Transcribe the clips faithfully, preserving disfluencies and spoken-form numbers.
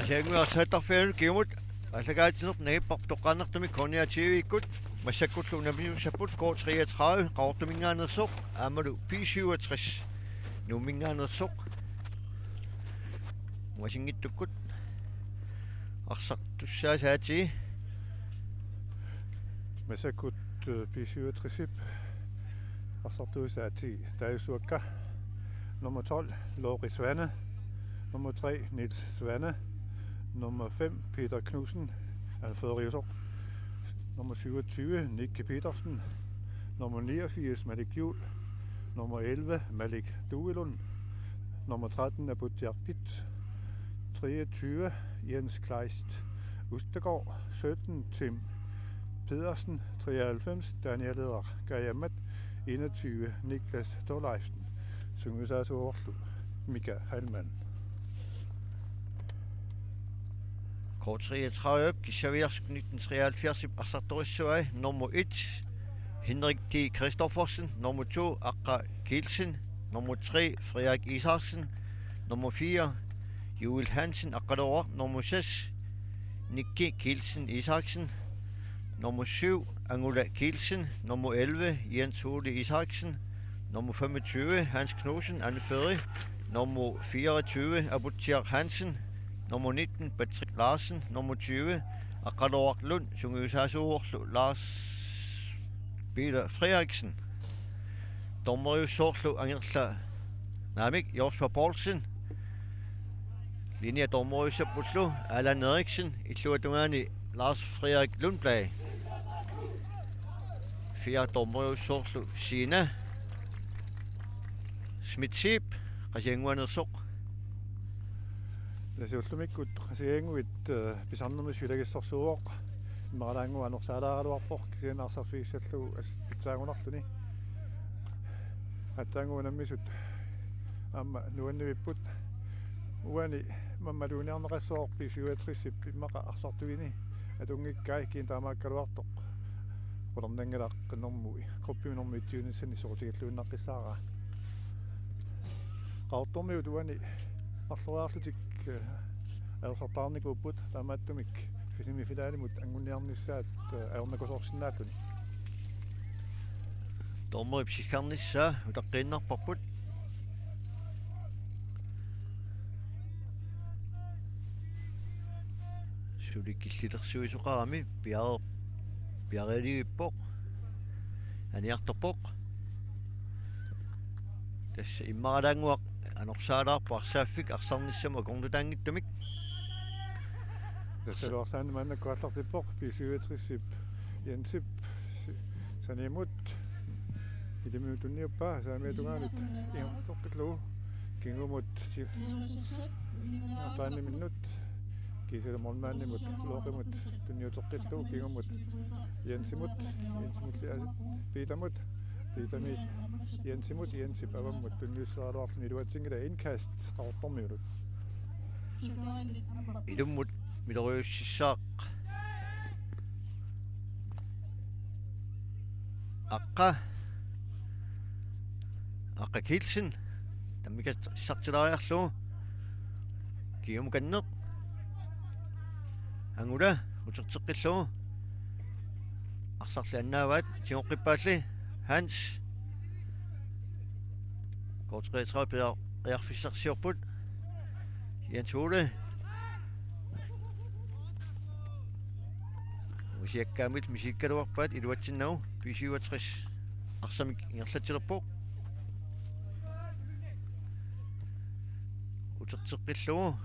Qasigiannguit arsaattarfianut kingumut aallakaatitsineq nangipparput toqqaannartumik K N R T V-kkut, massakkullu unammiussapput K treogtredive Qaqortuminngaanneersoq aammalu B syvogtres Nuumminngaanneersoq. Ungasinngitsukkut arsartussaasaat. Massakkut, øh, B syvogtres-ip arsartuusaat taajussuakka: nummer tolv, Lori Svane, nummer tre, Niels Svane, nummer fem, Peter Knudsen, anføreriusoq, nummer syvogtyve, Nicky Petersen, nummer niogfirs, Malik Juhl, nummer elleve, Malik Duelund, nummer tretten, Abutiak Pitt, treogtyve, Jens Kleist Østergaard, sytten, Tim Pedersen, treoghalvfems, Daniel Edder Kajamat, enogtyve, Niklas Thorleifsen, sungiusaasuuvorlu Mika Heilmann. K treogtredive, Kissaviarsuk nitten treoghalvfjerds arsartorissavai: nummer et, Henrik D. Christoffersen, nummer to, Aqqa Kielsen, nummer tre, Frederik Isaksen, nummer fire, Joel Hansen Aqqaluaq, nummer seks, Nicky Kielsen Isaksen, nummer syv, Angula Kielsen, nummer elleve, Jens Ole Isaksen, nummer femogtyve, Hans Knudsen, anfører, nummer fireogtyve, Abutiak Hansen, nummer nitten, Patrick Larsen, nummer tyve, Aqqaluaq Lund, sungiusaasuuvorlu Lars Peter Frederiksen. Dommeriussoorlu Angerla Naamik, Josfa Poulsen. Linjedommerussappullu Allan Eriksen, illuatungaani Lars Frederik Lundblad. Fjerde dommerussoorlu Sina Schmidt-Zeeb, Qasigiannguaneersoq. Tassa ullumikkut Qasigiannguit, øh, pisarnermik ilagissorsuuvoq. Immaralaannguaq anorsaalaaraluarpoq, kisianni arsarfigissallugu as-, pitsaagunarluni. Aatsaannguaq unammisut aamma nuannivipput. Uani mammaluuniarneqassaaq B syvogtres-ip immaqa arsartuini atunngikkai, kiinaq taamaakkaluartoq qularnanngilaq normu, gruppimi normu ettiunissani soqutigalluinnaqqissaaraa. Qaqortormiut uani marloriarlutik, øh, ajorsartaarnikuupput, taamaattumik semifinalimut anguniarnissaat, øh, ajornakusoorsinnaalluni. Dommerip siggarnissaa utaqqiinnarparput. Suli killilersuisoqarami piar-, piareerivippoq. Aniartorpoq. Tassa immaralaannguaq anorsaalaarpoq arsaaffik arsarnissamut akornutaanngitsumik. Tassa aluarsaanni maannakkut aallartippoq B syvogtres-ip Jensip s-, saniamut. Ilumut tunniuppaa saamiata tungaanut ingerlateqqillugu. Kingumut si-, ingerlaannaq minut. Kiisalu målmandimut, Lorimut, tunniuteqqillugu kingumut Jensimut, Jensimut liasit Piitamut, Piitami Jensimut, Jensip avammut tunniusseraluarluni iluatsinngilaq. Indkast Qaqortormiullu. Ilumut miloriussissaaq. Aqqa. Aqqa Kielsen. Tammikassartilaariarlugu. Kiumukanneq. Angula uterteqqillugu. Arsarli annaavaat, tigoqqippaalli. Hans. K treogtredive periar-, periarfissarsiorput. Jens Ole. Usiakkaamil misikkaluarpaat iluatsinnagu. B syvogtres arsamik ingerlatsilerpoq. Uterteqqillugu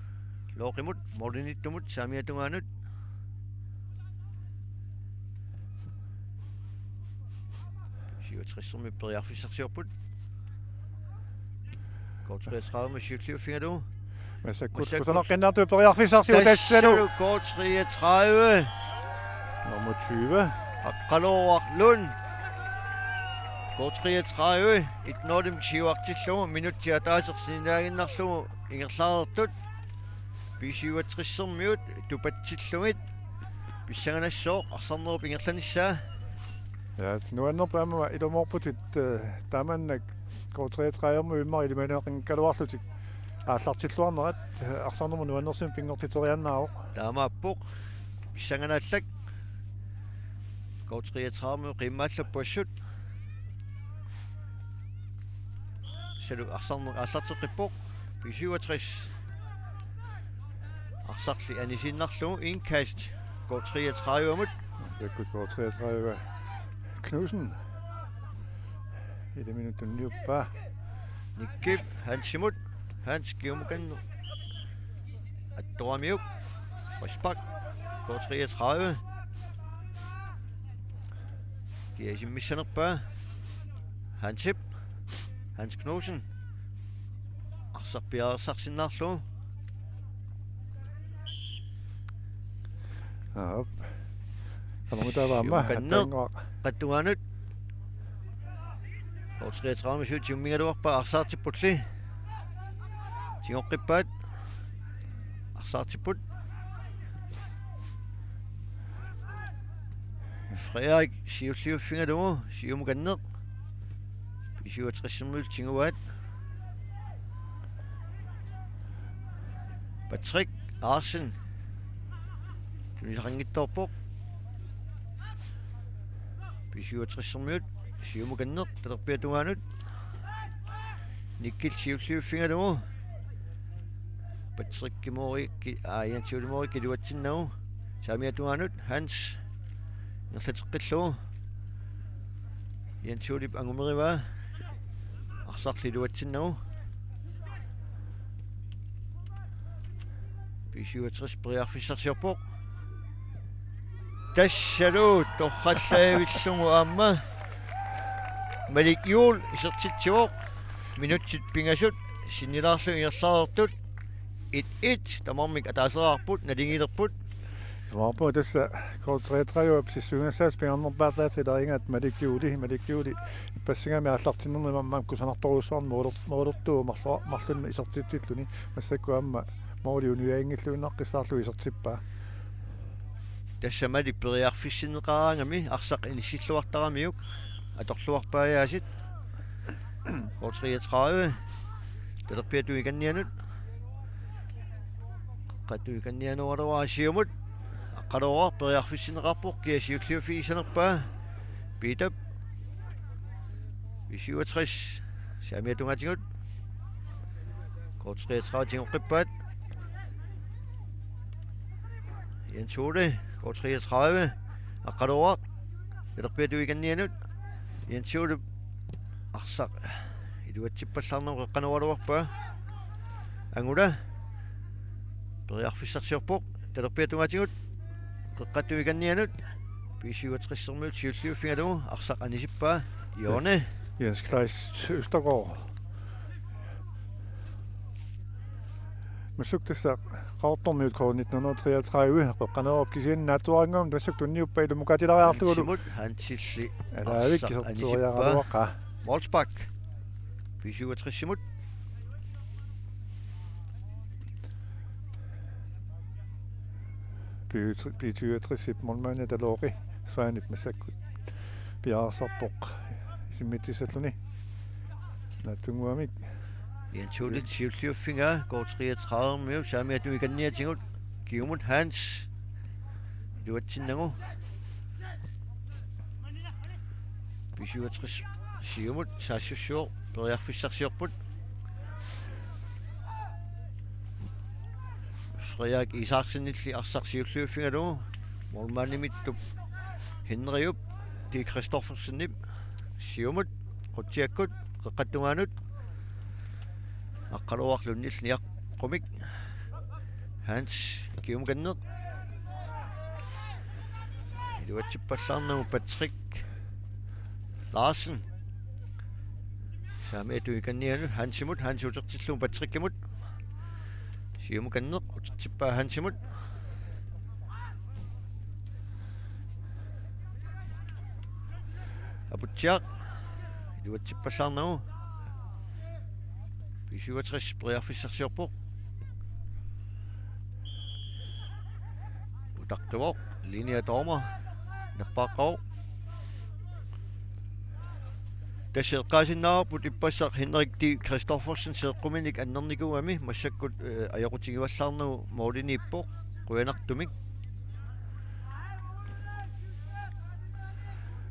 Lorimut, målimiittumut, saamiata tungaanut. B syvogtres-ermi periarfissarsiorput. K treogtredive-mi siulliuffigalugu. Massakkut. Massakkut. Kusanaqqiinnartut periarfissarsiorput. Tassalu. Tassalu K treogtredive. Nummer tyve. Aqqaluaq Lund. K treogtredive et nul-imik siuartillugu, minutsit ataaseq sinilaaginnarlugu ingerlareertut. B syvogtres-ermiut tupatsillugit pissanganassaaq arsarnerup ingerlanissaa. Ja, nuannerpoq aamma ilumoorputit, øh, taamannak K treogtredive-ermiut immaqa ilimanaqanngikkaluarlutik. aallartilluarnerat arsarnermut nuannersumik pinngortiteriaannaavoq. Taamaappoq. Pissanganarlak. K treogtredive qiimmaallappassuk. Salu arsarneq aallarteqqippoq. B syvogtres. Arsarli anisiinnarlugu indkast K treogtredivemut. Takkut K treogtredive. Knudsen. Ilaminuttut tunniuppaa. Nikkip Hansimut. Hans Kiumukan. Attoramiuk. Frispark. K treogtredive. Kia isimmissanerpaa. Hansip. Hans Knudsen. Arsaq piareersarsinnaarlugu. Aap. Qanormitaava aamma Siumukanneq. Attaanngua. Qattungaanut. K treogtredive syvogtyve-migaluarpaa arsaartippulli. Tigoqqippaat. Arsaartipput. Frederik siulliuffigalugu siumukanneq. B syvogtres-imiut tiguaat. Patrick Larsen. Tunisaqanngitsoorpoq. B syvogtres-imiut siumukanneq talerpiata tungaanut. Nikkil siulliuffigalugu. Patrick Kimori ki-, aa, Jens Ole Mori iluatsinnagu. Saamiata tungaanut Hans. Ingerlateqqillugu. Jens Olep angumerivaa. Arsarli iluatsinnagu. B syvogtres periarfissarsiorpoq. Tassalu torrallavillugu aamma. Malik Juul isertitsivoq. Minutsit pingasut sinnilaarlugit ingerlareertut. Et et, tamarmik ataaseraarput, naligiilerput. Tamarput tassa K treogtredive sissuigassaasa pingaarnerpaartaat ilaringat Malik Juuli, Malik Juuli ippassagami aallartinnermi aamma kusanartorujussuarmik mooler-, moolertuuvoq marlu-, marlunnik isertitsilluni, massakkut aamma mooli uniaanngilluinnaqqissaarlugu isertippaa. Tassa Malik periarfissinneqaraangami arsaq inissilluartaramiuk atorluarpaa aasiit. K treogtredive. Talerpiata tungaaniannut. Qeqqata tungaaniannut siumut. Aqqaluaraq periarfissinneqarpoq kia siulliuffigissanerpaa. Piitap. B syvogtres. Saamiata tungaatigut. K treogtredive tigoqqippaat. Jens Ole, K treogtredive. Aqqaluaraq. Talerpiata tungaaniannut. Jens Ole. Arsaq. Iluatsippallaarnagu qeqqanooraluarpaa. Angula. Periarfissarsiorpoq. Talerpiata tungaatigut. Qeqqata tungaaniannut. B syvogtres-imiut siulliuffigalugu. Arsaq anisippaa. Jone. Jens Kleist Østergaard. Massakkut tassa Qaqortormiut K nitten hundrede treogtredive, qeqqanoorup kisianni naatsuaraangamik massakkut tunniuppaa ilumukaatilariarlugulu. Hansimut, Hansilli. Alaavik arsaq isertuariaraluaqaa. Anisippaa. Wolfsbak. B syvogtres-imut. B-, B syvogtres-ip målmandi Taloqi Svanip massakkut piareersarpoq isimmitsissalluni. Naatsunnguamik. Jens Ole siulliuffigaa, K treogtredive-miut saamiata tungaaniatigut. Kiumut Hans. Iluatsinnagu. B syvogtres siumut saassussivoq, periarfissarsiorput. Frederik Isaksenilli arsaq siulliuffigalugu. Målmandimittup Henriup, Stig Christoffersenip siumut, qutsiakkut, qeqqata tungaanut. Aqqaluaraq Lundil niaqqumik. Hans kiumukanneq. Iluatsippallaarnagu Patrick Larsen. Saamiata tungaaniannut Hansimut, Hans utertillugu Patrickimut. Siumukanneq utertippaa Hansimut. Aputsiaq. Iluatsippallaarnagu. B syvogtres periarfissarsiorpoq. Utaqqivoq, linjedommer nappaaqqavoq. Tassa eqqaasinnaavarput ippassaq Henrik D. Christoffersen seeqquminik annernikuugami, massakkut, eh, ajoqutigivallaarnagu mooliniippoq. Qujanartumik.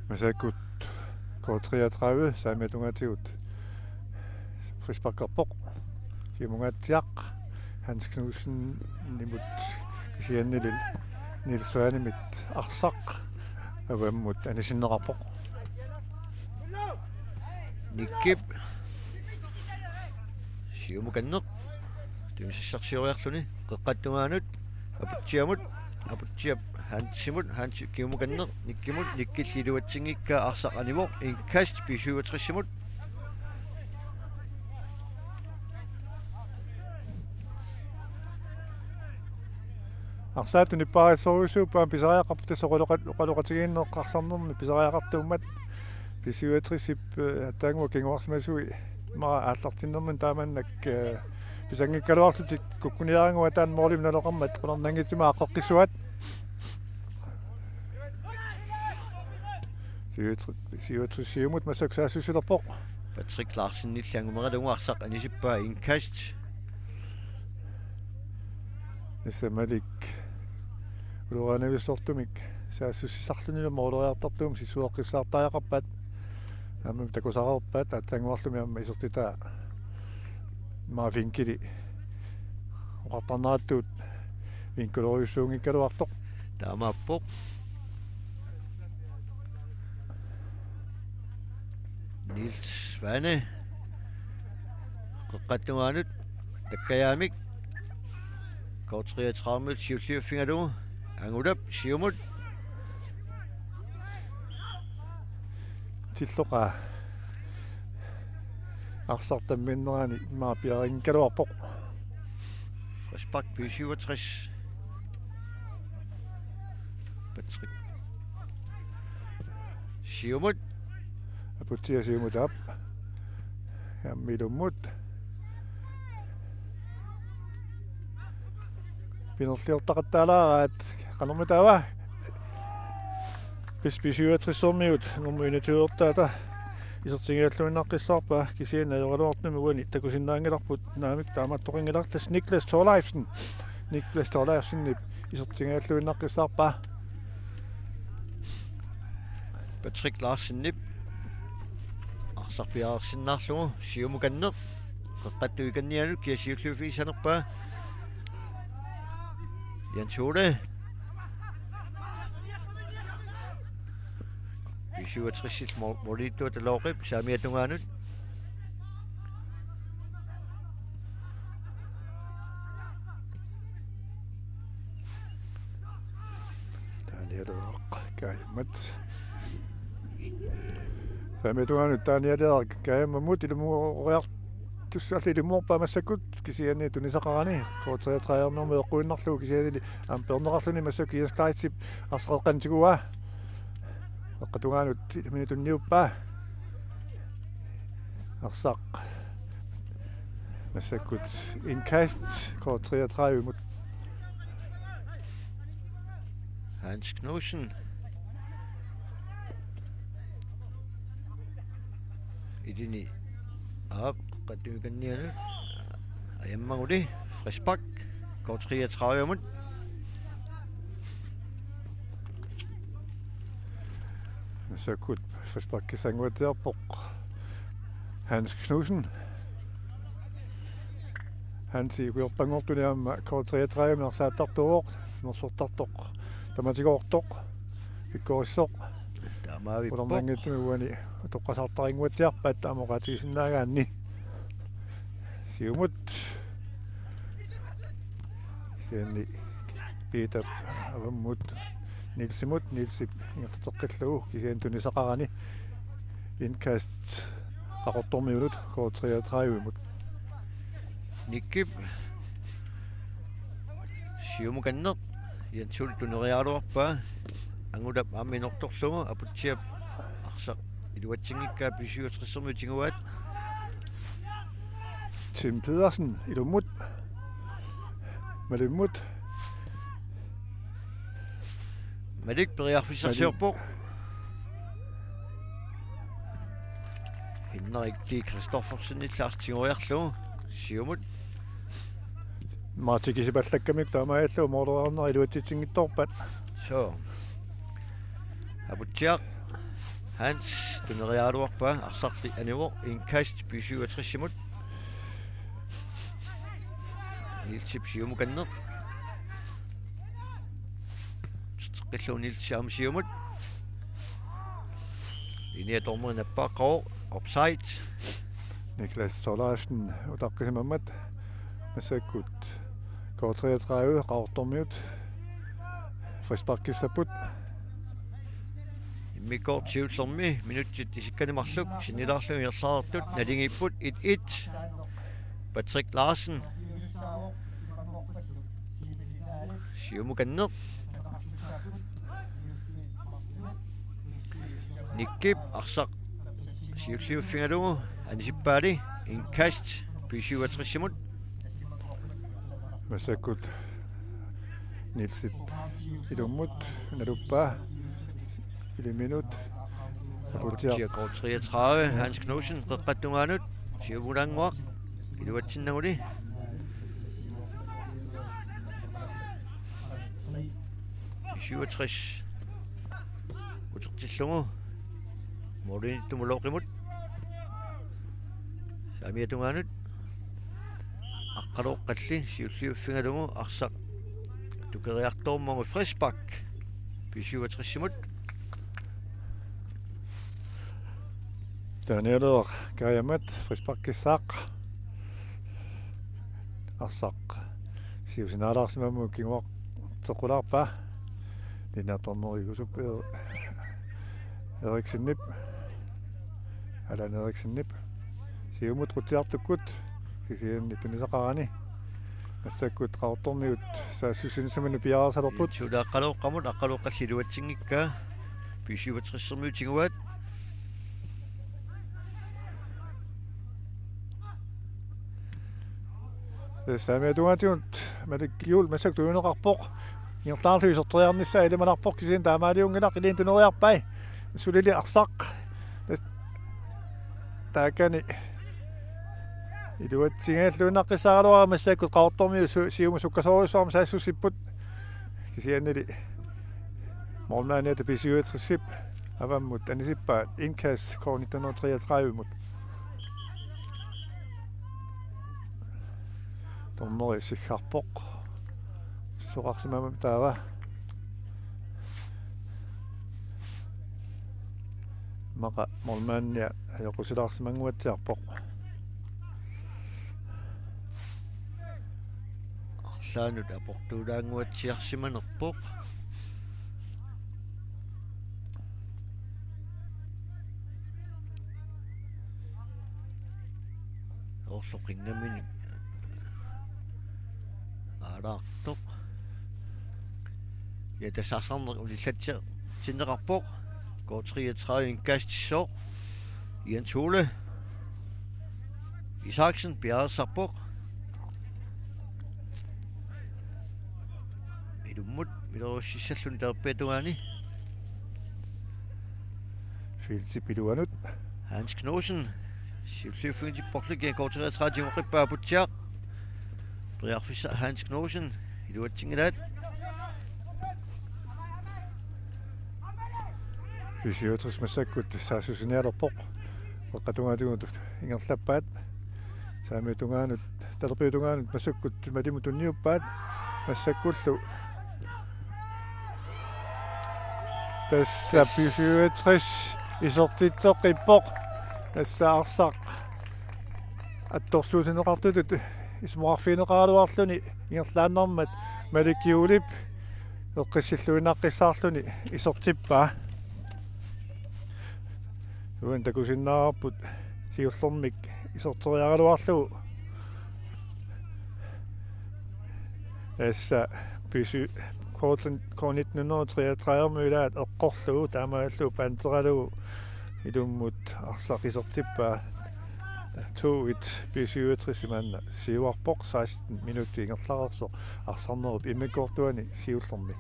Massakkut K treogtredive saamiata tungaatigut frisparkerpoq. Siumungaatsiaq Hans Knudsenimut kisiannili Niels Svanemit arsaq avammut anisinneqarpoq. Nikkip siumukanneq tunisassarsioriarluni qeqqata tungaanut Aputsiamut, Aputsiap Hansimut, Hansi siumukanneq Nikkimut, Nikkilli iluatsinngikkaa arsaq anivoq, indkast B syvogtresimut. Arsaq tunippaarissorujussuuvoq, aamma pisariaqarpoq, tassa oqaloqat-, oqaloqatigiinneq arsarnermi pisariaqartuummat. B syvogtresip, eh, aatsaannguaq kinguarsimasui immaqa aallartinnermini taamannak, eh, pisanngikkaluarlutik kukkuniaraannguaq taanna moolimi naleqarmat qularnanngitsumik aaqqeqqissuat. Syvogtres-, syvogtres siumut massakkut saassussilerpoq. Patrick Larsenilli angumeralugu arsaq anisippaa, indkast. Tassa Malik ulorianavissortumik saassussisarlunilu mooleriartartuummat sissueqqissaartariaqarpaat. Aamma takusareerpaat, aatsaannguarlumi aamma isertitaa immaqa vinkili oqartarnerattut vinkulorujussuunngikkaluartoq. Taamaappoq. Niels Svane. Qeqqata tungaanut takkajaamik. K treogtredive siulliuffigalugu. Angulap siumut. Tilloqaa. Arsaq tamminnerani immaqa piarinngikkaluarpoq. Frispark B syvogtres. Patrick. Siumut. Aputsiaq siumut aap. Aamma ilummut. Pinerliortaqattaalaaraat, qanormi taava? P S B syvogtresermiut nummer enogtyve-ertaata isertigigalluinnaqqissaarpaa, kisianni ajoraluartumik uani takusinnaanngilarput, naamik taamaattoqanngilaq, tassa Niklas Thorleifsen. Niklas Thorleifsenip isertigigalluinnaqqissaarpaa. Patrick Larsenip arsaq piareersinnaarlugu siumukanneq. Qeqqata tungaaninngaanniit kia siulliuffigissanerpaa. Jens Ole. B syvogtres-illu mo-, moolittuata Looqip saamiata tungaanut. Daniel Kaajammat. Saamiata tungaanut Daniel Kaajammamut ilumoriartussalli ilumorpaa massakkut, kisianni tunisaqarani K treogtredive-ermiut eqquinnarlugu, kisianni aamma peerneqarluni massakkut Jens Kleistip arsaq eqqanni tiguaa. Qeqqata tungaanut ilumini tunniuppaa. Arsaq massakkut indkast K treogtredive-mut. Hans Knudsen. Ilini aap, qeqqata tungaaninngaanniit. Ajammaguli frispark K treogtredive-mut. Massakkut frisparkissanguatsiarpoq Hans Knudsen. Hansi ukiorpanngortuni aamma K treogtredive-mi arsaattartuuvoq, simersortartoq tamatigoortoq, pikkorissoq. Taamaavippoq. Qularnanngitsumik uani utoqqasaartarinnguatsiarpaat taama oqaatigisinnaagaanni. Siumut. Kisianni Peter avammut Nielsimut, Nielsip ingerlateqqillugu kisianni tunisaqarani. Indkast Qaqortormiunut K treogtredive-mut. Nikkip siumukanneq Jens Ole tuneriaraluarpaa. Angulap aamma inortorlugu, Aputsiap arsaq iluatsinngikkaa B syvogtres-ermiut tiguaat. Tim Pedersen ilummut. Malimmut. Malik periarfissarsiorpoq. Malik. Henrik D. Christoffersenillu arsaq tigoriarlugu. Siumut. Martikisipallakkamik taamaallu moorluarneq iluatsitsinngitsoorpat. So. Aputsiaq. Hans tuneriaraluarpaa arsarli anivoq, indkast B syvogtres-imut. Nielsip siumukanneq. Qilluunilsiam siumut. Inia dommeri nappaaqqavoq, offside. Niklas Thorleifsen utaqqisimammat massakkut K treogtredive Qaqortormiut frisparkissapput. Immikkoortoq siullermi minutsit isikkanik marluk sinnilaarlugit ingerlareersut naligiipput, et et. Patrick Larsen. Siumukanneq. Nikkip arsaq siulliuffigalugu anisippaali, indkast B syvogtres-imut. Massakkut Nielsip ilummut naluppaa, iliminut. Aputsiaq. Aputsiaq K treogtredive, Hans Knudsen, qeqqata tungaanut, siumulaannguaq, iluatsinnaguli. B syvogtres utertillugu målimiittumut Looqimut. Saamiata tungaanut. Aqqalooqqalli siulliuffigalugu arsaq tukeriartormagu, frispark B syvogtres-imut. Daniel Kajamit frisparkissaaq. Arsaq siusinaalaarsimammat kinguarteqqulaarpaa. Linnaartornerigusup Eriksenip. Allan Eriksenip. Siumut qutsiartukkut kisianni tunisaqarani. Massakkut Qaqortormiut saassussinissaminut piareersalerput. Suulaaqqalooqqamut aqqalooqqalli iluatsinngikkaa. B syvogtres-ermiut tiguaat. Saamiata tungaatigut Malik Juul massakkut tunineqarpoq. Ingerlaarlugu iserteriarnissaa ilimanarpoq, kisianni taamaaliunngilaq, ilinnut tuneriarpai. Sulili arsaq. Taakani iluatsinngilluinnaqqissaaraluarpaa, massakkut Qaqortormiut su-, siumut sukkasoorujussuarmik saassussipput. Kisiannili målmandiata B syvogtres-ip avammut anisippaa, indkast K nitten hundrede treogtredive-mut. Dommeri siggarpoq. Susoqarsimammat taava. Immaqa målmandia ajoqusilaarsimannguatsiarpoq. Arlaannut aportuulaannguatsiarsimanerpoq. Orloqingamin aalaartoq. Ja, tassa arsarneq unillatsiartinneqarpoq. K treogtredive indkastissaaq Jens Ole Isaksen piareersarpoq. Ilummut milerussissalluni talerpiata tungaani. Fieldsip iluanut. Hans Knudsen. Siulliuffigisarpoq, K treogtredive tiguqippaa Aputsiaq. Periarfissaq Hans Knudsen. Iluatsinngilaat. B syvogtres massakkut saassussinialerpoq. Qeqqata tungaatigut ingerlappaat. Saamiata tungaanut, talerpiata tungaanut massakkut malimut tunniuppaat. Massakkullu. Tassa B syvogtres isertitseqqippoq. Tassa arsaq attorsuutigineqartutut isumaqarfigineqaraluarluni ingerlaannarmat Malik Juulip eqqissilluinnaqqissaarluni isertippaa. Uani takusinnaavarput siullermik iserteriaraluarlugu. Tassa B syv, K nitten hundrede treogtredive-miut ilaat eqqorlugu taamaalillugu panteralugu ilummut arsaq isertippaa. To et B syvogtres-ip maanna siuarpoq, seksten minutsit ingerlareersoq arsarnerup immikkoortuani siullermi.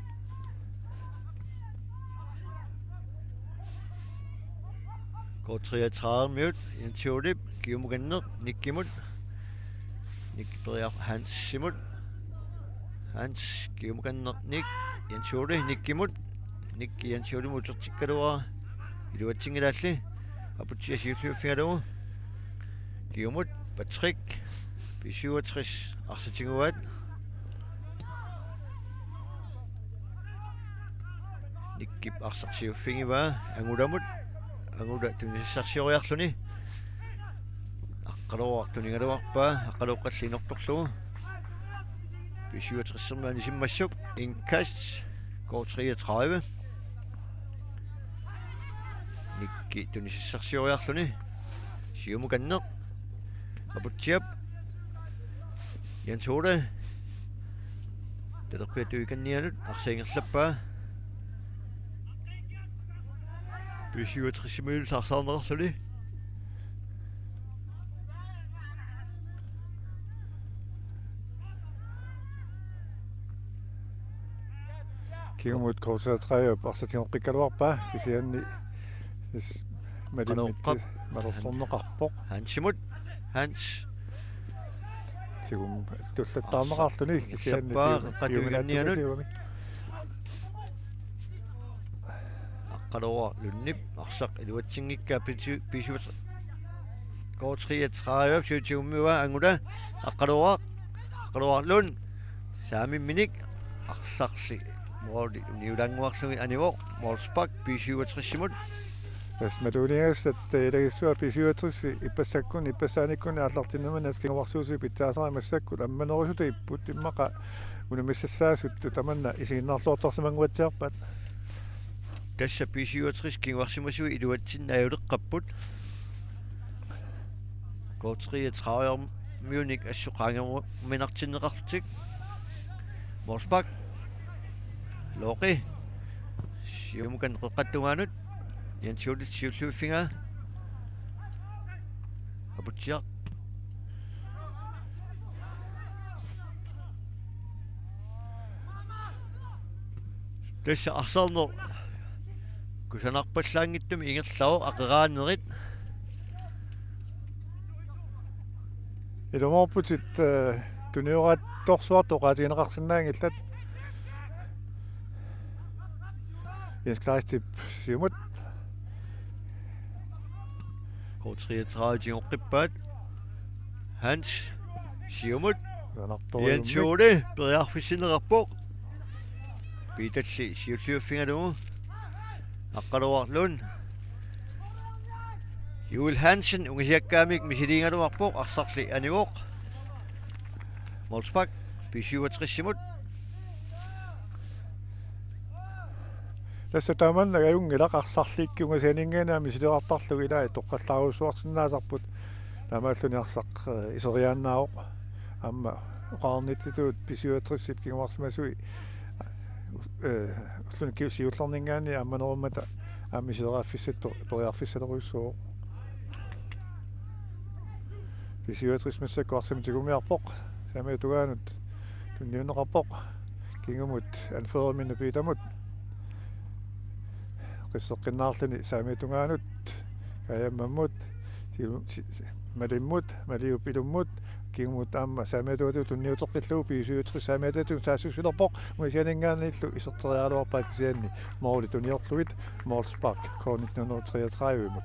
K treogtredive-miut, Jens Olip, kiumukanneq, Nikkimut. Nikki periar-, Hansimut. Hans, kiumukanneq, Nick, Jens Ole, Nikkimut. Nikki Jens Olimut utertikkaluarpaa. Iluatsinngilaalli. Aputsiaq siulliuffigalugu. Kiumut, Patrick. B syvogtres, arsaq tiguaat. Nikkip arsaq siuffigivaa, Angulamut. Angula tunisassarsioriarluni. Aqqaluaq tunigaluarpaa, Aqqaluup qalli inortorlugu. B syvogtres-ermiut anisimmassuk, indkast, K treogtredive. Nikki tunisassarsioriarluni. Siumukanneq. Aputsiaq. Jens Ole. Talerpiata tungaanut arsaq ingerlappaa. B syvogtres-imiut arsaarneqarluni. Kiumut K treogtredive arsaq tigoqqikkaluarpaa, kisianni s-, malimmit-, Qanoqqap. Malorsorneqarpoq. Hansimut. Hans. Tigummi tullattaarneqarluni, kisianni Ersappaa, piu-, qatsuigannianut. Piuminaattumisiugami. Aqqaluaq Lundip arsaq iluatsinngikkaa, B syv-, B syv-, K treogtredive, B syv-, Tigummiua, Angula, Aqqaluaq, Aqqaluaq Lund, saamimminik, arsarli måli uniulaannguarlugit anivoq, målspark, B syvogtres-imut. Tassa matuuligassat, eh, ilagissuaq B syvogtres ippassakkut, ippassaanikkut aallartinnermini tassa kinguarsuusugut pitsaasara massakkut ammanerusutut ipput, immaqa unammissassaasut tamanna isiginnaarluartarsimannguatsiarpaat. Tassa B syvogtres kinguarsimasuat iluatsinneq ajuleqqapput. K treogtredive-miunik assut qaangeruminartinneqarlutik. Målspark. Looqi. Siumukanneq qeqqata tungaanut. Jens Juulit siulliuffigaa. Aputsiaq. Tassa arsarneq kusanarpallaanngitsumik ingerlavoq aqeraanerit. Ilumoorputit, eh, tunioraattorsuartut oqaatigineqarsinnaanngillat. Jens Kleistip siumut. K treogtredive tigoqqippaat. Hans siumut. Uanartoriummi. Jens Ole periarfissinneqarpoq. Piitalli siulliuffigalugu. Aqqaluaq Lund. Juul Hansen ungasiakkaamik misiliigaluarpoq, arsarli anivoq. Målspark, B syvogtres-imut. Tassa tamanna ajunngilaq, arsarlikkut ungasianinngaanniit misiliorartarlugit ilaa toqqallaarujussuarsinnaasarput. Taamaalluni arsaq, eh, iseriaannaavoq. Aamma oqarnittutut B syvogtres-ip kinguarsimasui, eh, ulluni ki-, siullerninngaanniit aamma nerummata aamma iseraaffissat per-, periarfissalerujussuuvoq. B syvogtres massakkut arsamik tigummiarpoq. Saamiata tungaanut tunniunneqarpoq. Kingumut anføreriminnut Piitamut. Qisseqqinnaarluni saamiata tungaanut. Kaajammammut. Silu-, si-, si-, Malimmut. Maliup ilummut. Kingumut aamma saamiata tungaatigut tunniuteqqillugu B syvogtres saamiata tungaatigut saassussilerpoq. Ungasianinngaanniillu iserteriaraluarpaa kisianni måli tuniorlugit. Målspark K nitten hundrede treogtredive-mut.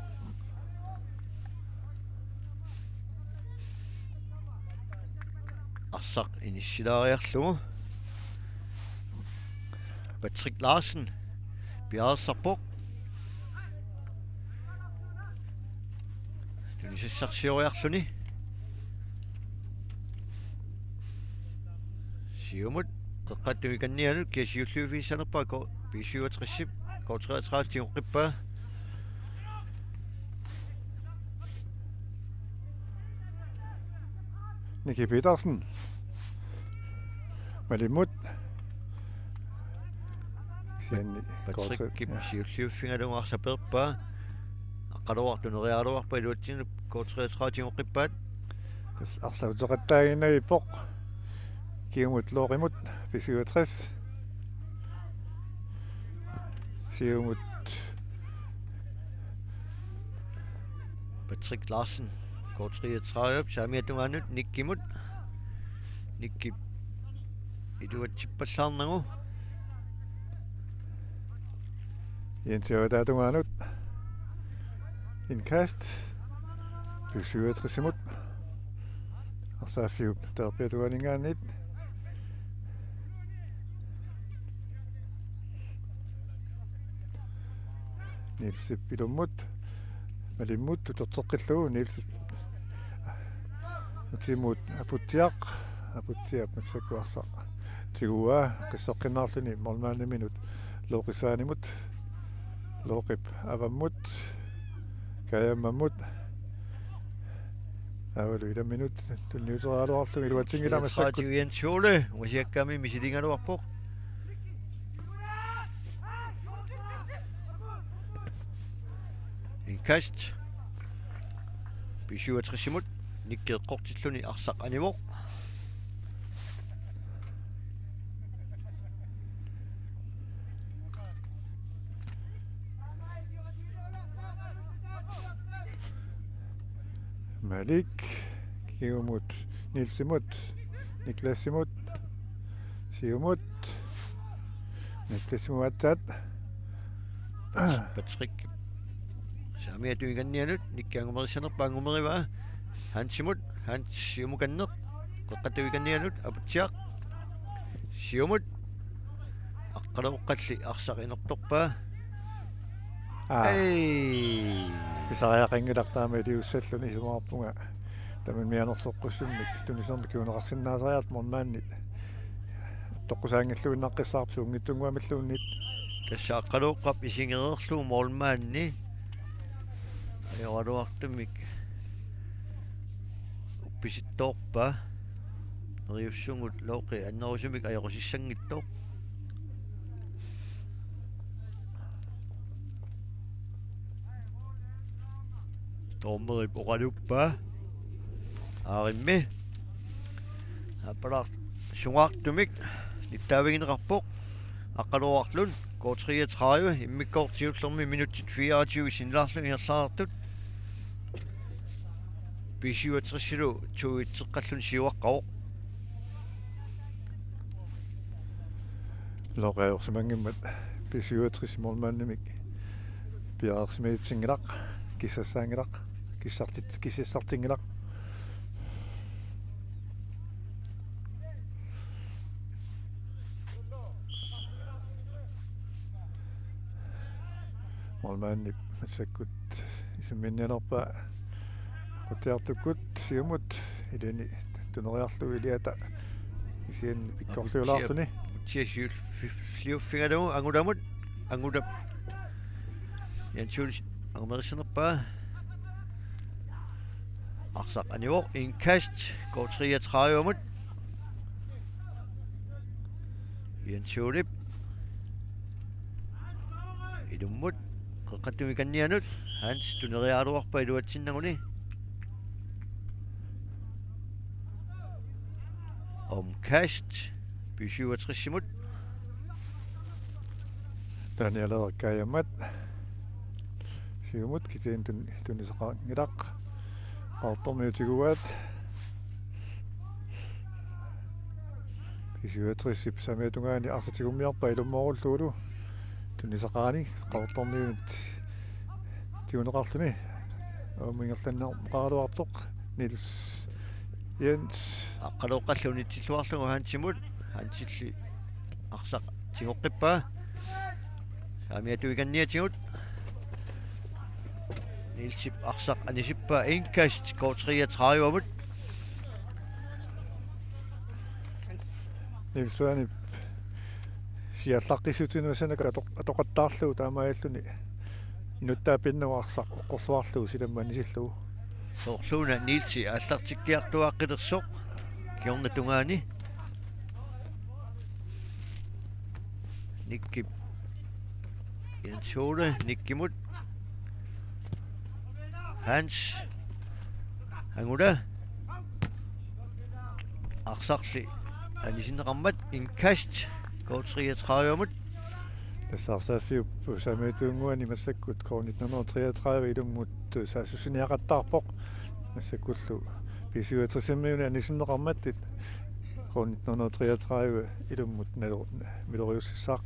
Arsaq inissilaariarlugu. Patrick Larsen piareersarpoq. Tunisassarsioriarluni. Siumut qeqqata tungaanut kia siulliuffissanerpaa K-, B syvogtres-ip K treogtredive tigoqqippaa. Nicky Petersen. Malimmut. Kisianni Patrick Kip siulliuffigalugu arsaq peerpaa. Aqqaluaq tuneriaraluarpaa iluatsinni K treogtredive tigoqqippaat. Tassa arsaq uteqattaaginnavippoq. Kingumut Looqimut, B syvogtres. Siumut. Patrick Larsen, K treogtredive, saamiata tungaanut Nikkimut. Nikkip iluatsippallaarnagu. Jens Jørgen tungaanut. Indkast. B syvogtresimut. Arsaaffiup talerpiata tungaaninngaanniit. Nielsip ilummut. Malimmut uterteqqillugu Nielsip. Utimut Aputsiaq. Aputsiaq massakkut arsaq tiguaa. Qisseqqinnaarluni målmandiminut Looqip Svanemut. Looqip avammut. Kajammammut. Taavalu ilaminut tunniuteriaraluarlugu iluatsinngilaq massakkut. Jens Ole, ungasiakkaami misiligaluarpoq. Indkast. B syvogtresimut Nikki eqqortilluni arsaq anivoq. Malik, kingumut, Nielsimut, Niklasimut, siumut, Niklasimut aatsaat. Patrick. Saamiata tungaaninngaanniit, Nikki angumerisanerpaa angumerivaa. Hansimut, Hans siumukanneq. Qeqqata tungaaninngaanniit, Aputsiaq. Siumut. Aqqalooqqalli arsaq inertorpaa. Aa. Ei. Pisariaqanngilaq taama iliussalluni isumaqarpunga. Tamanna mianersoqqussummik tunisamik kiuneqarsinnaasariaqartoq målmandi. Toqqusaanngilluinnaqqissaarpoq suunngitsunnguamilluunniit. Tassa Aqqalooqqap isigereerlugu målmandi. Ajoraluartumik. Uppisittoorpaa. Neriussugut Looqi annerusumik ajoqusissanngitsoq. Dommerip oqaluppaa. Aarimmi. Appalaaq sungaartumik. Nittaavigineqarpoq. Aqqalooqqallu. K treogtredive. Immikkoortoq siullermi minutsit fireogtyve sinnilaarlugit ingerlaartut. B syvogtresilu to-itseqqalluni siuaqqavoq. Looqi ajorsimanngimmat B syvogtres målmandimik piareersimaginnginnaq, kissassaanngilaq, kissartit-, kissassartinngilaq. Målmandip massakkut isimminnianerpaa Quttiartukkut siumut, ilini tuneriarlugu iliata kisianni pikkorliulaarluni. Aputsiaq siu-, siuffigalugu Angulamut, Angulap. Jens Juul angumerisanerpaa. Arsaq anivoq, indkast, K treogtredivemut. Jens Juulip. Ilummut, qeqqata tungaaninngaanniit, Hans tuneriaraluarpaa iluatsinnaguni. Omkast, B syvogtresimut. Daniel Erik Kajammat. Siumut kisianni tun-, tunisaqanngilaq. Qaqortormiut tiguaat. B syvogtresip saamiata tungaani arsaq tigummiarpaa ilumoorullugulu. Tunisaqarani Qaqortormiunit tiguneqarluni. Aamma ingerlanneqaraluartoq Niels Jens. Aqqalooqqallu unitsilluarlugu Hansimut. Hansilli arsaq tigoqqippaa. Saamiata tungaaninngaanniit. Nielsip arsaq anisippaa, indkast K treogtredivemut. Niels Svanep siallaqqissutinik massakkut atoq-, atoqattaarlugu taamaalilluni. Inuttaapinnagu arsaq oqqorluarlugu silamma anisillugu. Soorluuna Nielsi aallartikkiartuaaqqilersoq kingorna tungaani. Nikkip. Jens Ole, Nikkimut. Hans. Angula. Arsarli anisinneqarmat, indkast K treogtredivemut. Tassa arsaaffiup saamiatunnguani massakkut K nitten hundrede treogtredive ilummut saassussiniaqattaarpoq. Massakkullu B syvogtresimiunit anisinneqarmat K nitten hundrede treogtredive ilummut nalo-, miloriussissaaq.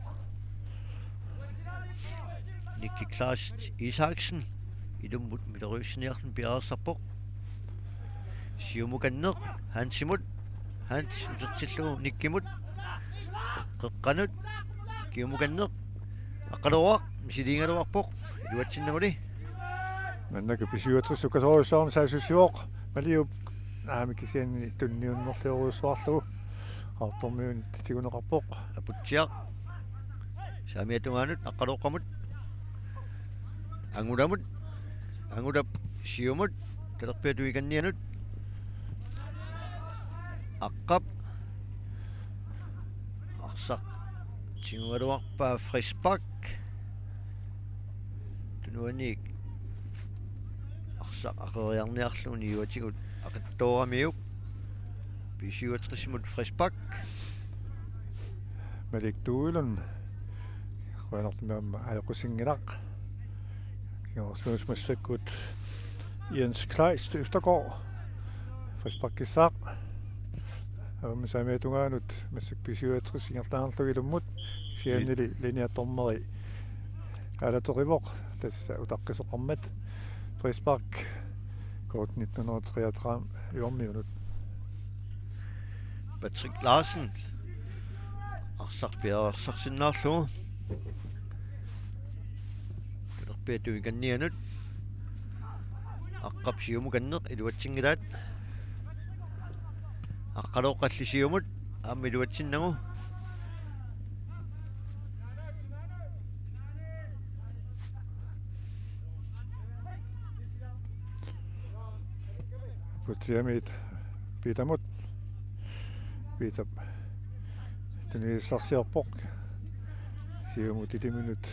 Nikki Klaas Isaksen ilummut miloriussiniarluni piareersarpoq. Siumukanneq Hansimut. Hans utertillugu Nikkimut. Qeqqanut. Kiumukanneq. Aqqalooq misiliigaluarpoq. Iluatsinnaguli. Maannakkut B syvogtres sukkasoorujussuarmik saassussivoq. Maliup aamma kisianni tunniunnerliorujussuarlugu. Qaqortormiunit tiguneqarpoq. Aputsiaq. Saamiata tungaanut Aqqalooqamut. Angulamut. Angulap Siumut. Talerpiata tungaanut. Aqqap. Arsaq. Tigugaluarpaa frispark. Tunuaniit. Arsaq aqeriarniarlugu niuatigut aqitsooramiuk. B syvogtresimut frispark. Malik Duelund. Qujanartumik aamma ajoqusinngilaq. Kingorsmøs massakkut Jens Kleist Østergaard. Frisparkissaaq. Aamma saamiata tungaanut massakkut B syvogtres ingerlaannarlugu ilummut. Kisiannili linjedommerit aalaterivoq. Tassa utaqqisoqarmat. Frispark. K nitten hundrede treogtredive-miunut. Patrick Larsen. Arsaq piareersarsinnaarlugu. Talerpiata tungaanut. Aqqap Siumukanneq iluatsinngilaat. Aqqalooqalli Siumut aamma iluatsinnagu. Aputsiamit Piitamut. Piitap tunniussarsiorpoq. Siumut iliminut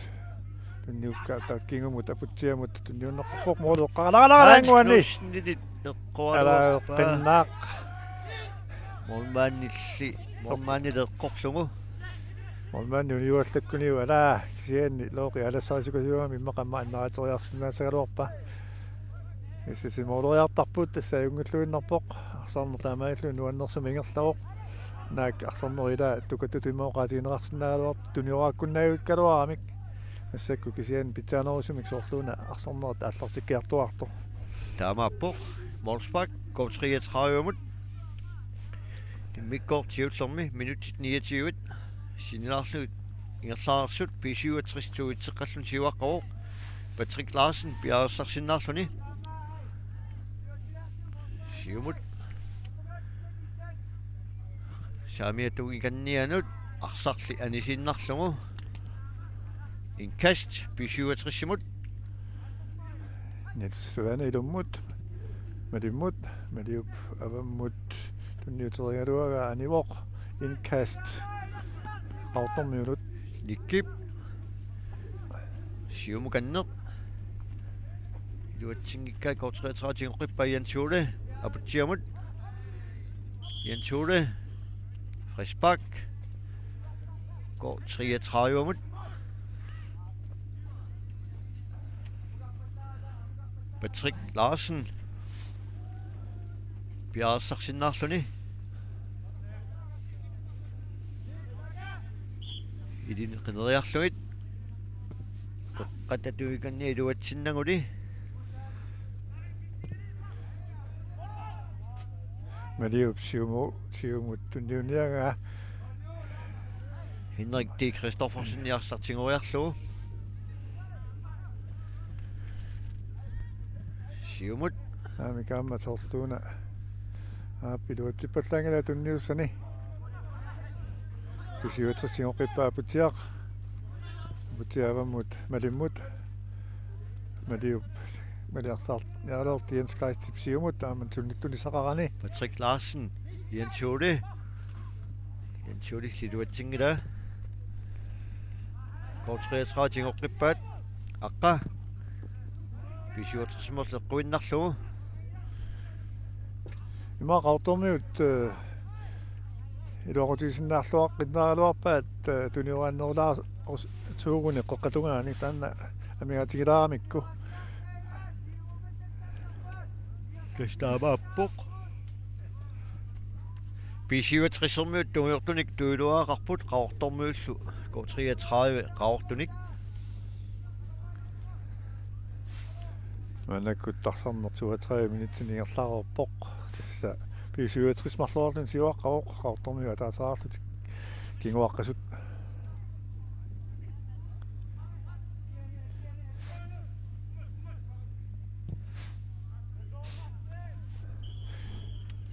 tunniukkaat taakku kingumut Aputsiamut tunniunneqarpoq, moolioqqaaralaa. Hans Knudsenili eqqoraluarpaa. Ala eqqinnaaq. Målmandilli, målmandilli eqqorlugu. Målmandi uniuallakkuniuk ala kisianni looqi aalassarisukajuugami immaqa aamma annaateriarsinnaassagaluarpaa. Tassa mooleriartarput tassa ajunngilluinnarpoq. Arsarneq taamaalilluni nuannersumik ingerlavoq. Naak arsarnerup ila tukattutut imaluunniit oqaatigineqarsinnaagaluartoq tunioraakkunnaajukkaluaramik. Massakkut kisianni pitsaanerusumik soorluuna arsarnerit aallartikkiartuaartoq. Taamaappoq. Wolfsburg, K treogtredive-mut. Immikkoortoq siullermi minutsit niogtyve. Sinnilaarlugit ingerlareersut B syvogtres to-itseqqalluni siuaqqavoq. Patrick Larsen piareersarsinnaarluni. Siumut. Saamiata tungaanut arsarli anisiinnarlugu. Indkast B syvogtres-imut. Niels Svane ilummut. Malimmut. Maliup avammut tunniuterigaluagaa anivoq. Indkast. Qaqortormiunut. Nikkip. Siumukanneq. Iluatsinngikkaat K treogtredive tigoqqippaa Jens Ole. Aputsiamut. Jens Ole. Frispark. K treogtredive-mut. Patrick Larsen. Piareersarsinnaarluni. Ilini qineriarlugit. Qeqqata tungaanut iluatsinnaguli. Maliup Siumu-, Siumut tunniunniagaa. Henrik D. Christoffersen arsaq tigoriarlugu. Siumut. Aamma aamma soorluuna. Aap, iluatsippallaanngilaq tunniussani. B syvogtres tigoqqippaa Aputsiaq. Aputsiaq avammut Malimmut. Maliup, Mali arsaq nialerti Jens Kleistip Siumut, aamma tunniussaqarani. Patrick Larsen, Jens Ole. Jens Ole iluatsinngilaa. K treogtredive tigoqqippaat. Aqqa. B syvogtres-imut eqquinnarlugu. Ima Qaqortormiut, eh, Iluaqutigisinnaarluaqqinnaraluarpaat, eh, tuniuaannerulaarsuuguni qeqqata tungaani taanna amigaatigilaaramikku. Kastamaappoq. B syvogtres-ermiut tungujortunik tuiluaqarput, Qaqortormiullu K treogtredive Qaqortunik. Maannakkut arsarneq toogtredive minutsinik ingerlareerpoq. Tassa B syvogtres marloraarluni siuaqqavoq, Qaqortormiut ataaseqarlutik kinguaqqasut.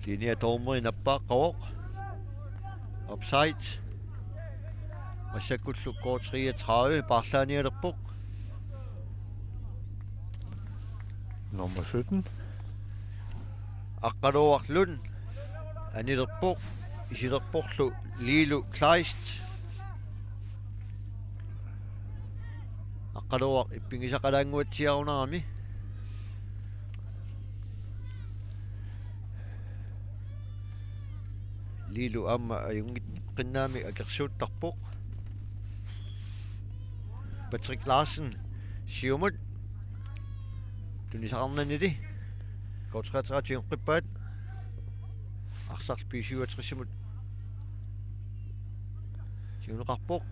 Linjedommeri nappaaqqavoq. Offside. Massakkullu K treogtredive paarlaanialerpoq. Nummer sytten. Aqqaluaq Lund anilerpoq, isilerporlu Lilo Kleist. Aqqaluaq ippigisaqalaannguatsiarunarami. Lilo aamma ajunngiinnarami akersuuttarpoq. Patrick Larsen siumut tunisaqarnanili. K treogtredive tigoqqippaat. Arsaq B syvogtres-imut tiguneqarpoq.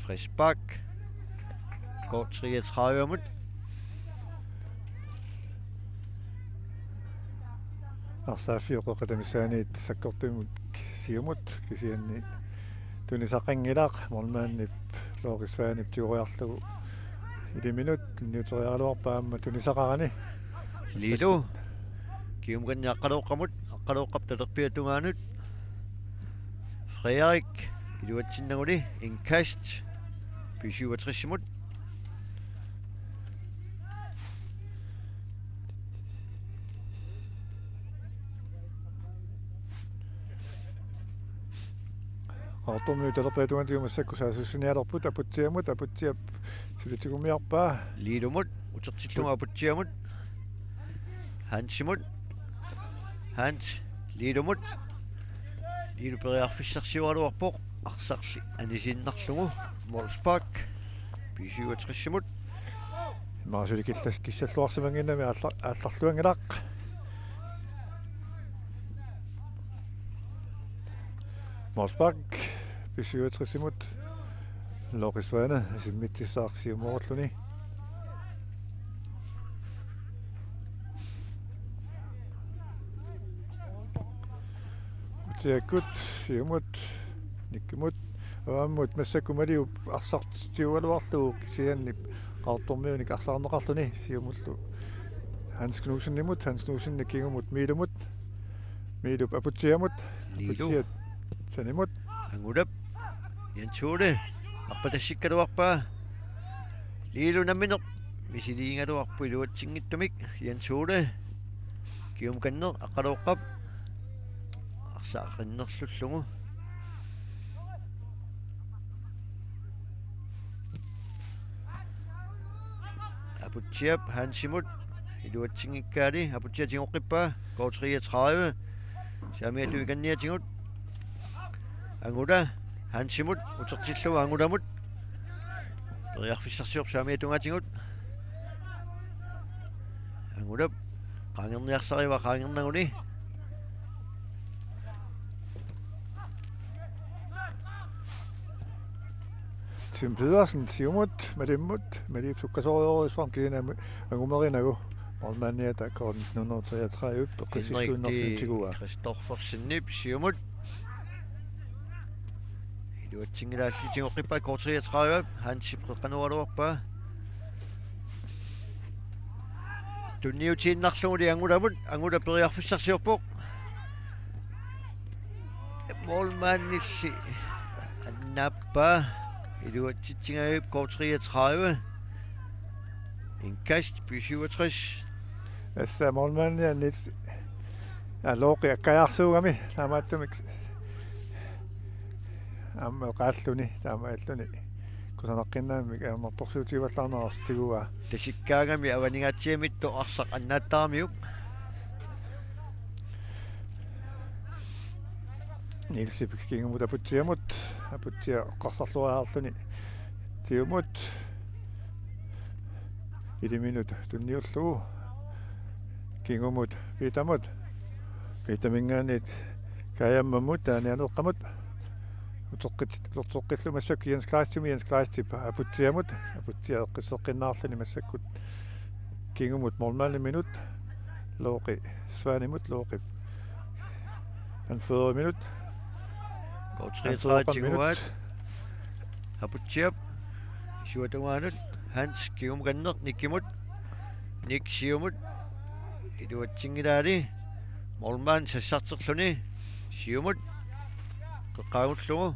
Frispark. K treogtredive-mut. Arsaaffiup qeqqata missaaniit sakkortuumik siumut, kisianni tunisaqanngilaq, målmandip Loris Svanep tigoriarlugu iliminut tunniuteriaraluarpaa aamma tunisaqarani. Lilo. Kiumukanneq Aqqalooqqamut, Aqqalooqqap talerpiata tungaanut. Frederik, iluatsinnaguli, indkast, B syvogtres-imut. Qaqortormiut talerpiata tungaanut massakkut saassussinialerput, Aputsiamut, Aputsiap suli tigummiarpaa. Lilomut, utertillunga Aputsiamut. Hansimut. Hans, Lilomut. Lilo periarfissarsioraluarpoq, arsarli anisiinnarlugu. Målspark, B syvogtres-imut. Immaqa suli killas-, kissalluarsimannginnami aalla-, aallarluanngilaq. Målspark, B syvogtres-imut. Loris Svane, isimmitsissaaq siumoorulluni. Utsiakkut, siumut, Nikkimut, avaammut, massakkut Maliup arsaq tigugaluarlugu kisianni Qaqortormiunik arsaarneqarluni, siumullu Hans Knudsenimut, Hans Knudsen kingumut Miilumut, Miilup Aputsiamut, Liilu. Aputsiat sanimut. Angulap, Jens Ole, arpatassikkaluarpaa. Liilu nammineq misiliigaluarpoq iluatsinngitsumik, Jens Ole. Kiumukanneq Aqqalooqqap arsaq qinnerlullugu. Aputsiap Hansimut iluatsinngikkaali, Aputsiap tigoqqippaa, K treogtredive. Saamiata tungaaniatigut. Angula Hansimut, utertillugu Angulamut. Periarfissarsiorpoq saamiata tungaatigut. Angulap qaangerniarsariva qaangernaguni. Tim Pedersen, siumut, Malimmut, Maliup sukkasoorujussuarmik kisianni angumerinagu. Målmandiata K nitten hundrede og treogtredive, Henrik peqqissuinnarluni tiguaa. Kristoffersenip, siumut. Iluatsinngilaallutik tigoqqippaa K treogtredive, Hansip qeqqanooraluarpaa. Tunniutiinnarluguli Angulamut, Angula periarfissarsiorpoq. Målmandilli annaappaa, iluatsitsingajup K treogtredive. Indkast, B syvogtres. Tassa målmandianit, ja, Looqi akkajaarsuugami, taamaattumik aamma qaalluni, taamaalluni. Kusanaqqinnaamik ajornartorsiutigivallaarneq tiguaa. Tasikkaangami avanigaatsiamittoq arsaq annaattaramiuk. Nielsip kingumut Aputsiamut, Aputsia eqqarsarluariarluni siumut, iliminut tunniullugu kingumut Piitamut, Piitaminngaanniit Kaajammamut, Taanianeeqqamut, uteqqit-, uterteqqillugu massakkut Jens Kleistimut, Jens Kleistip Aputsiamut, Aputsia eqqisseqqinnaarluni massakkut kingumut målmandiminut, Looqi Svanimut, Looqi anføreriminut. K treogtredive tiguaat. Aputsiap. Siuatungaanut. Hans kingumukanneq Nikkimut. Nik siumut. Iluatsinngilaali. Målmand sassarterluni. Siumut. Qeqqaagullugu.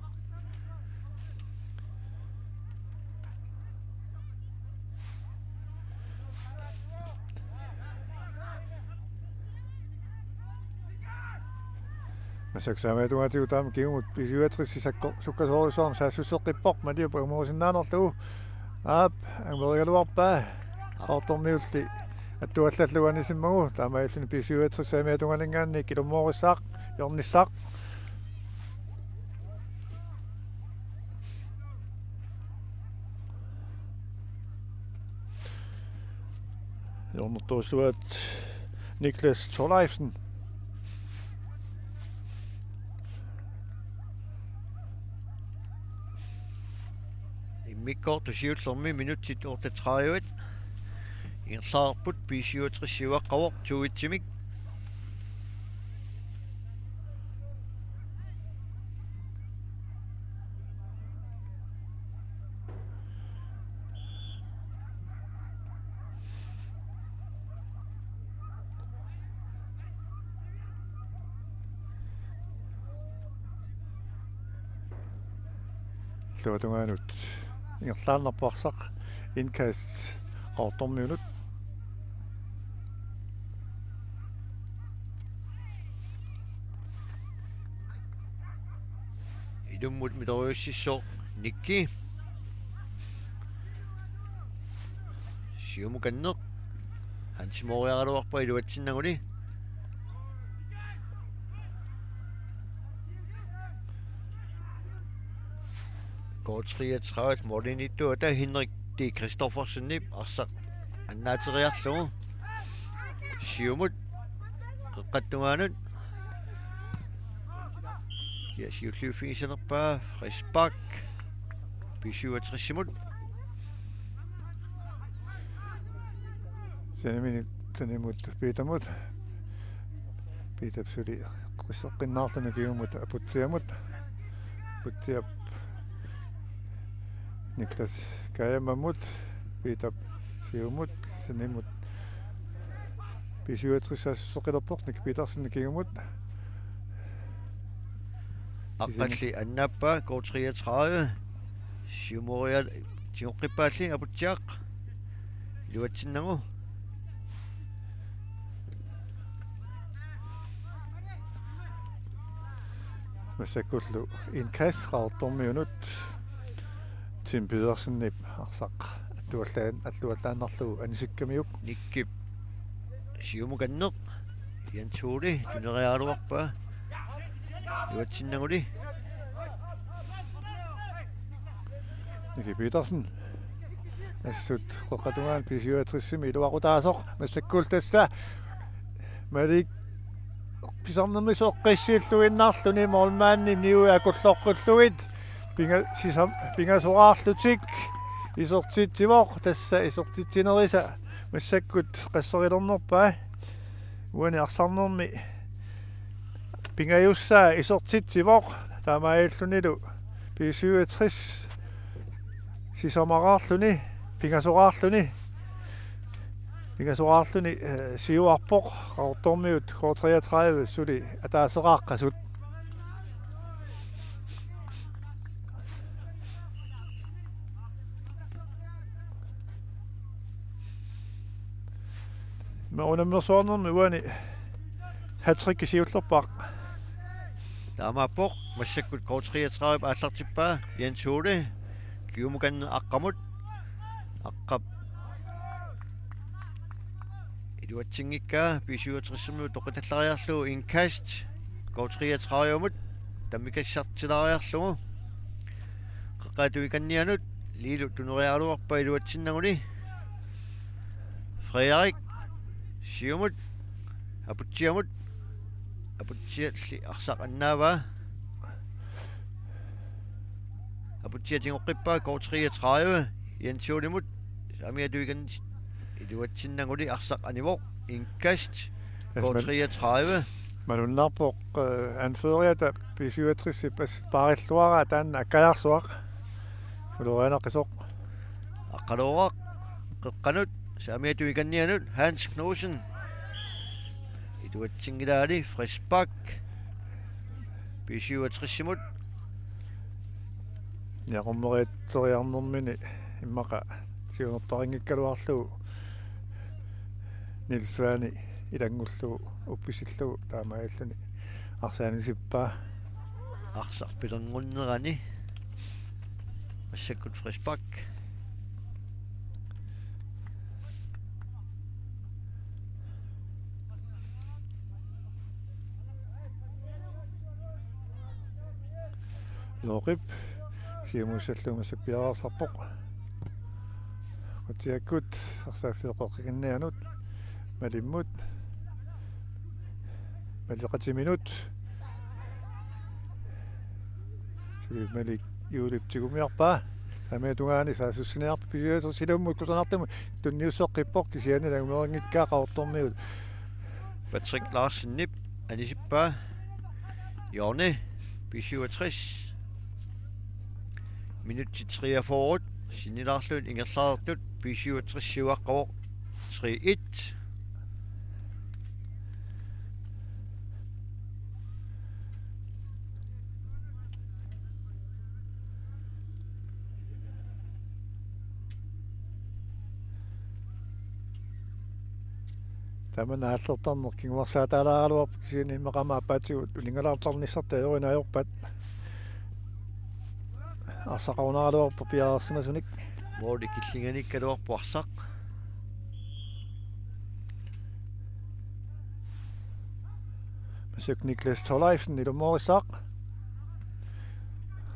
Massakkut saamiatungaatigut taama kingumut B syvogtres sakko-, sukkasoorujussuarmik saassusseqqippoq, Maliup angumerisinnaanngorlugu. Aap, angumerigaluarpaa. Qaqortormiulli attuallallugu anisimmagu, taamaalilluni B syvogtres saamiatungaaninngaanniit ilumoorissaaq, hjørnissaaq. Hjørnertorsuat Niklas Thorleifsen. Immikkoortoq siullermi minutsit otteogtredive. Ingerlaarput B syvogtres siuaqqavoq to et-imik. Illuatungaanut ingerlaannarpoq arsaq, indkast Qaqortormiunut. Ilummut midoriussissoq Nikki. Siumukanneq. Hans mooriaraluarpaa iluatsinnaguli. K treogtredive målimiittuata Henrik D. Christoffersenip arsaq annaateriarlugu. Siumut. Qeqqata tungaanut. Ja, siulliuffigissanerpaa Frisbak. B syvogtres-imut. Sanimini-, sanimut Piitamut. Piitap suli eqqisseqqinnaarluni kingumut Aputsiamut. Aputsiap Niklas Kaajammamut, Piitap siumut, sanimut B syvogtres saassusseqqilerpoq, Nick Petersen kingumut. Aqqalli annaappaa, K treogtredive. Siumoriaat tigoqqippaalli Aputsiaq. Iluatsinnagu. Massakkullu indkast Qaqortormiunut, Tim Pedersenip arsaq attuallaan-, attuallaannarlugu anisikkamiuk. Nikkip siumukanneq, Jens Ole tuneriaraluarpaa. Iluatsinnaguli. Nicky Petersen. Assut qeqqata tungaanut B syvogtres-imi iluaqutaasoq, massakkullu tassa Malik pisarnermik eqqissilluinnarluni målmandip niui akulloqqullugit pinga-, sisam-, pingasoraarlutik isertitsivoq, tassa isertitsinerisa massakkut qasserilernerpaa. Uani arsarnermi pingajussaa isertitsivoq, taamaalillunilu B syvogtres sisamaraarluni, pingasoraarluni, pingasoraarluni, eh, siuarpoq, Qaqortormiut K treogtredive suli ataaseraqqasut. Ima unammersuarnermi uani hattrick siullerpaaq. Taamaappoq, massakkut K treogtredive aallartippaa, Jens Ole, kiumukanneq Aqqamut. Aqqap iluatsinngikkaa, B syvogtres-imiut toqqitallariarlugu, indkast K treogtredive-mut. tammikassartilaariarlugu. Qeqqata tuikannianut Liilu tuneriaraluarpaa iluatsinnaguli. Frederik siumut, Aputsiamut, Aputsialli arsaq annaavaa. Aputsiaq tigoqqippaa, K treogtredive, Jens Juulimut, saamiata tuikannianut iluatsinnaguli arsaq anivoq, indkast, K treogtredive. Malunnarpoq, øh, anføreriata B syvogtres-ip assut paarilluaraa taanna akkajarsuaq. Ulorianaqisoq. Aqqaluaraq qeqqanut, saamiata tuikannianut, Hans Knudsen. Iluatsinngilaali, frispark B syvogtres-imut. Niaqummeriatseriarnermini immaqa siunerparinngikkaluarlugu Niels Svani ilanngullugu uppisillugu taamaalilluni arsaq anisippaa. Arsaq pilerngunnerani massakkut frispark. Looqip siumuussallugu massakkut piareersarpoq. Qutsiakkut arsaaffiup qeqqikinnianut Malimmut. Malik Qatiminut. Suli Malik Juulip tigumiarpaa. Saamiata tungaani saassussiniarpaa B syvogtres-ip silammut kusanartumut tunniussoqqippoq, kisianni langumeringikkaa Qaqortormiut. Patrick Larsenip anisippaa. Hjørne, B syvogtres. Minutsit treogfyrre sinnilaarlugit ingerlareersut, B syvogtres siuaqqavoq, tre et. Tamanna aallertarneq kinguarsaataalaaraluarpoq, kisianni immaqa aamma aappaatigut uninngalaartarnissartaa ajorinaajorpat. Arsaq arunaaraluarpoq piareersimasunik. Måli killinganikkaluarpoq arsaq. Massakkut Niklas Thorleifsen ilumoorissaaq.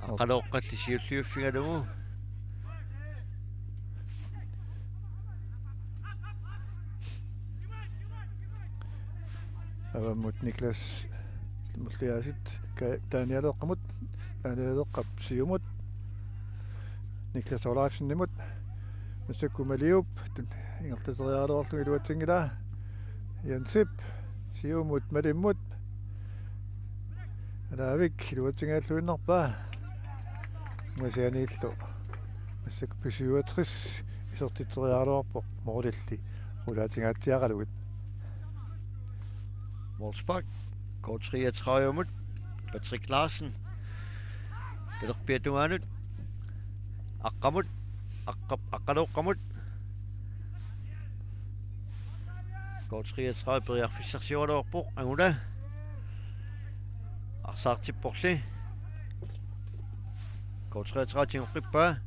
Aqqalooqqalli siulliuffigalugu. Avammut Niklas Mulliasit, Ka-, Daniel Eqqamut, Daniel Eqqap siumut, Niklas Thorleifsenimut, massakkut Maliup, tun-, ingerlateriaraluarlugu iluatsinngilaa, Jensip siumut Malimmut, Alaavik iluatsinngilluinnarpaa. Ungasianiillu massakkut B syvogtres isertitseriaraluarpoq målilli qulaatingaatsiaralugit. Målspark K treogtredive-mut Patrick Larsen. Talerpiata tungaanut. Aqqamut. Aqqap-, Aqqalooqqamut. K treogtredive periarfissarsioraluarpoq, Angula. Arsaartipporli. K treogtredive tigoqqippaa.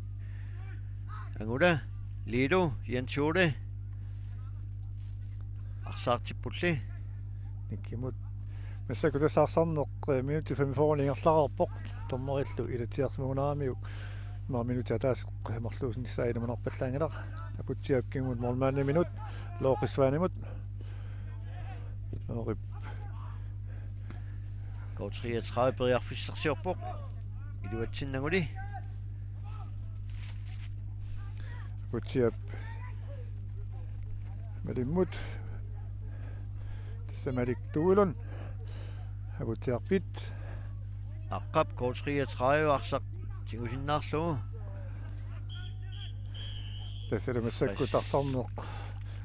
Angula, Liilu, Jens Ole. Arsaartippulli. Nikkimut. Massakkut tassa arsarneq, eh, minutsit femogfyrre ingerlareerpoq. Dommerillu ilatsiarsimagunaramiuk. Immaqa minutsit ataaseq marluusinnissaa ilimanarpallaanngilaq. Aputsiaap kingumut målmandimut. Looqip Svanimut. Looqip. K treogtredive periarfissarsiorpoq. Iluatsinnaguli. Aputsiaap Malimmut. Tassa Malik Tuulun. Aputsiarpit. Aqqap K treogtredive arsaq tigusinnaarlugu. Tassalu massakkut arsarneq.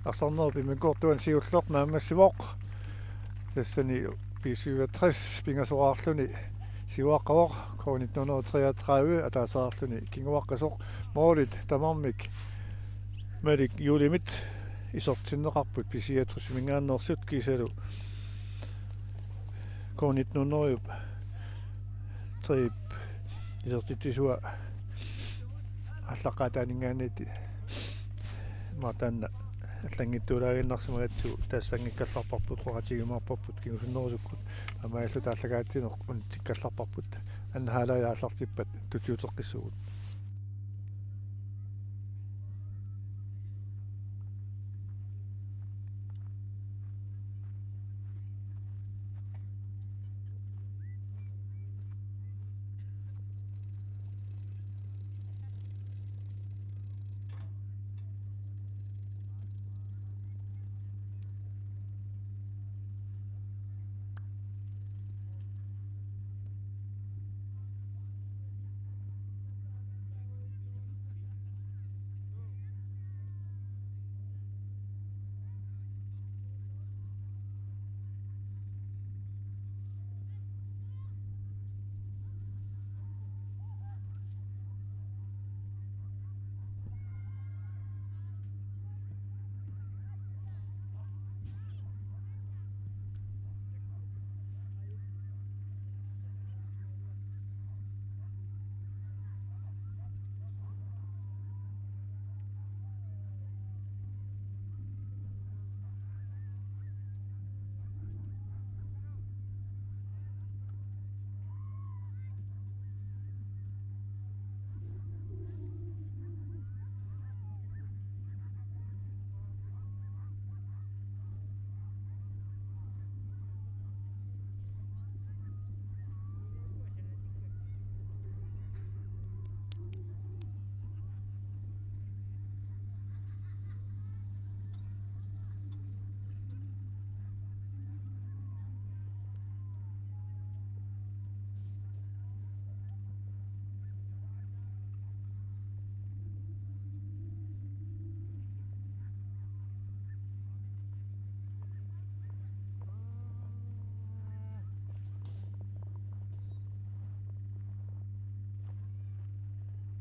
Arsarnerup immikkoortuani siulleq naammassivoq. Tassani B syvogtres pingasoraarluni siuaqqavoq, K nitten hundrede og treogtredive ataaseqarluni kinguaqqisoq. Målit tamarmik Malik Juulimit isertinneqarput B syvogtres-iminngaanneersut kiisalu K nitten hundrede-p isertitsisua aallaqqaataaninngaanniit maanna allanngitsuulaaginnarsimagatsigu taassanngikkallarparput, oqaatigiumaarparput kingusinnerusukkut. Taamaalilluta aallakaatitsineq unitsikkallarparput. Anden halvleg aallartippat tutiuteqqissuugut.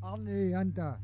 Arni anta.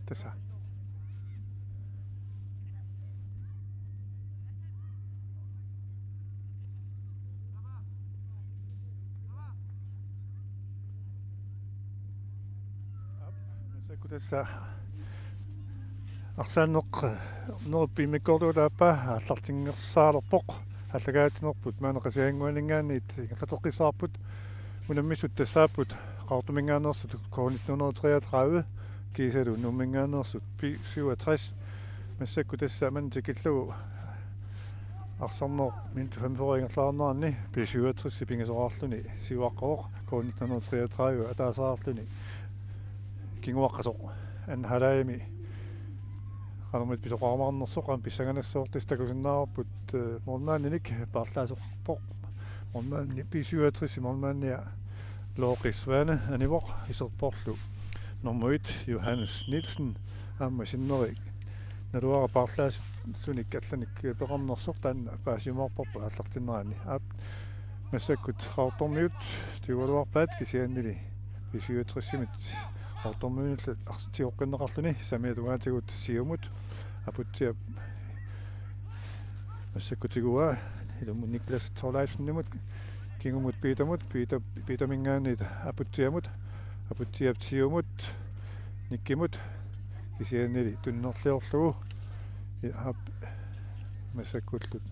tassa. Massakkut tassa arsaanneq, nerup immikkoortuata aappaa aallartinnersaalerpoq. Aallakaatitsinerput maanna Qasigiannguaninngaanniit ingerlateqqissavarput. Unammissut tassaapput Qaqortuminngaanneersut K nitten hundrede treogtredive kiisalu Nuumminngaanneersut B syvogtres. Massakkut tassa manna tikillugu arsarneq minut femogfyrre ingerlaarnerani B syvogtres pingasoraarluni siuaqqavoq, K nitten hundrede treogtredive ataasereerluni kinguaqqasoq. Anaheim Haleymi qanormita pisoqarumaarnersoq aamma pissanganassasoq, tassa takusinnaavarput, eh, målmandinik paarlaasoqarpoq. Målmandi B syvogtres, målmandia Lorke Svane anivoq, iserporlu nummer et Johannes Nielsen, aamma sinneri naluara paarlaassunik allanik peqarnersoq, taanna paasiumaarparput aallartinnerani. Aap, massakkut Qaqortormiut tigugaluarpaat, kisiannili B syvogtres-imit Qaqortormiunillu arsaat tigoqqinneqarluni. Saamiata tungaatigut Siumut, Aputsiap massakkut tiguaa ilummut Niklas Thorleifsenimut, kingumut Petermut, Peter, Peterminngaanniit Aputsiamut, Aputsiap Siumut, Nikkimut, kisiannili tuninerliorlugu. I-, aap, massakkullu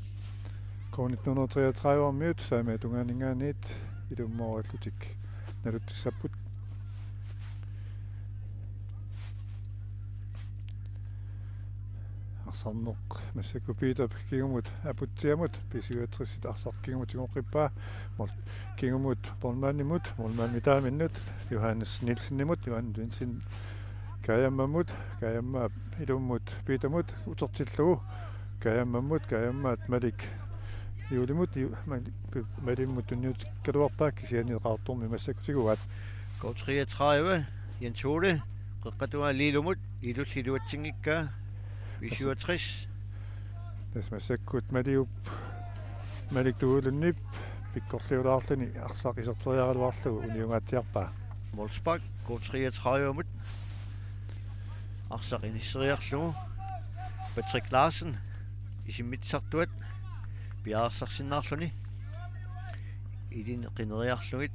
K nitten hundrede treogtredive-miut Saamiata tungaaninngaanniit ilummoorillutik naluttissapput. Arsarneq massakkut Peterip kingumut Aputsiamut, B syvogtres-it arsaq kingumut tigoqqippaa, mål-, kingumut målmandimut, målmandimit taamannut Johannes Nielsenimut, Johannes Nielsen Kaajammamut, Kaajammaap ilummut Petermut utertillugu Kaajammamut, Kaajammaat Malik Juulimut, Ju-, Malik, Malimut tunniutikkaluarpaa, kisianni Qaqortormiut massakkut tiguaat. K treogtredive, Jens Ole, qeqqata tungaa Lilumut, Lilulli iluatsinngikkaa, B syvogtres. Tassa massakkut Maliup, Malik Tuulunniip pikkorliulaarluni arsaq iserteriaraluarlugu uniungaatsiarpaa. Målspark, K treogtredive-mut. Arsaq inisseriarlugu Patrick Larsen isimmitsisartuat piareersarsinnaarluni. Ilinnut qineriarlugit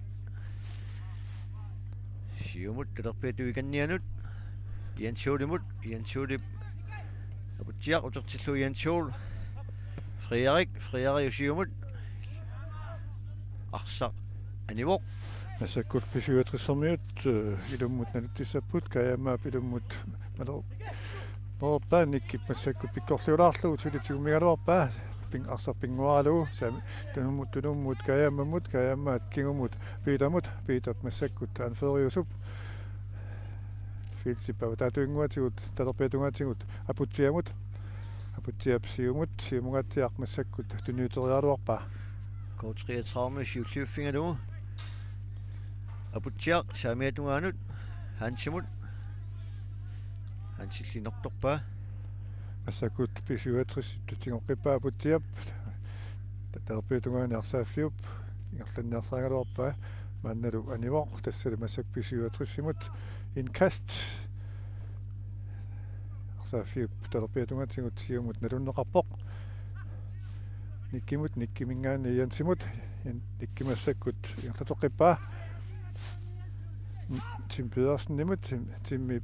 Siumut talerpiata tungaaninngaanniit Jens Olimut, Jens Olip Aputsiaq utertillugu Jens Ole. Frederik, Frederik Siumut. Arsaq anivoq. Massakkut B syvogtres-ermiut, eh, ilummut naluttissapput, Kaajammaap ilummut maler-, malerpaa, Nikkip massakkut pikkorliulaarlugu suli tigummigaluarpaa, ping-, arsaq pinnguaralugu, Saami, Tunummut, Tunummut Kaajammamut, Kaajammaat kingumut Petermut, Peterip massakkut anføreriusup, Filsip avataatinnguatigut, talerpiata tungaatigut Aputsiamut, Aputsiap Siumut, Siumungaatsiaq massakkut tunniuteriaraluarpaa. K treogtredive siulliuffigalugu. Aputsiaq Saamiata tungaanut Hansimut. Hansilli inortorpaa. Massakkut B syvogtres-it tigoqqippaa Aputsiap. Ta-, talerpiata tungaani arsaaffiup ingerlanniarsarigaluarpaa. Maannalu anivoq, tassalu massakkut B syvogtres-imut indkast. Arsaaffiup talerpiata tungaatigut Siumut nalunneqarpoq. Nikkimut, Nikkiminngaanniit Jensimut, Nikki massakkut ingerlateqqippaa. Tim Pedersenimut, Tim, Timip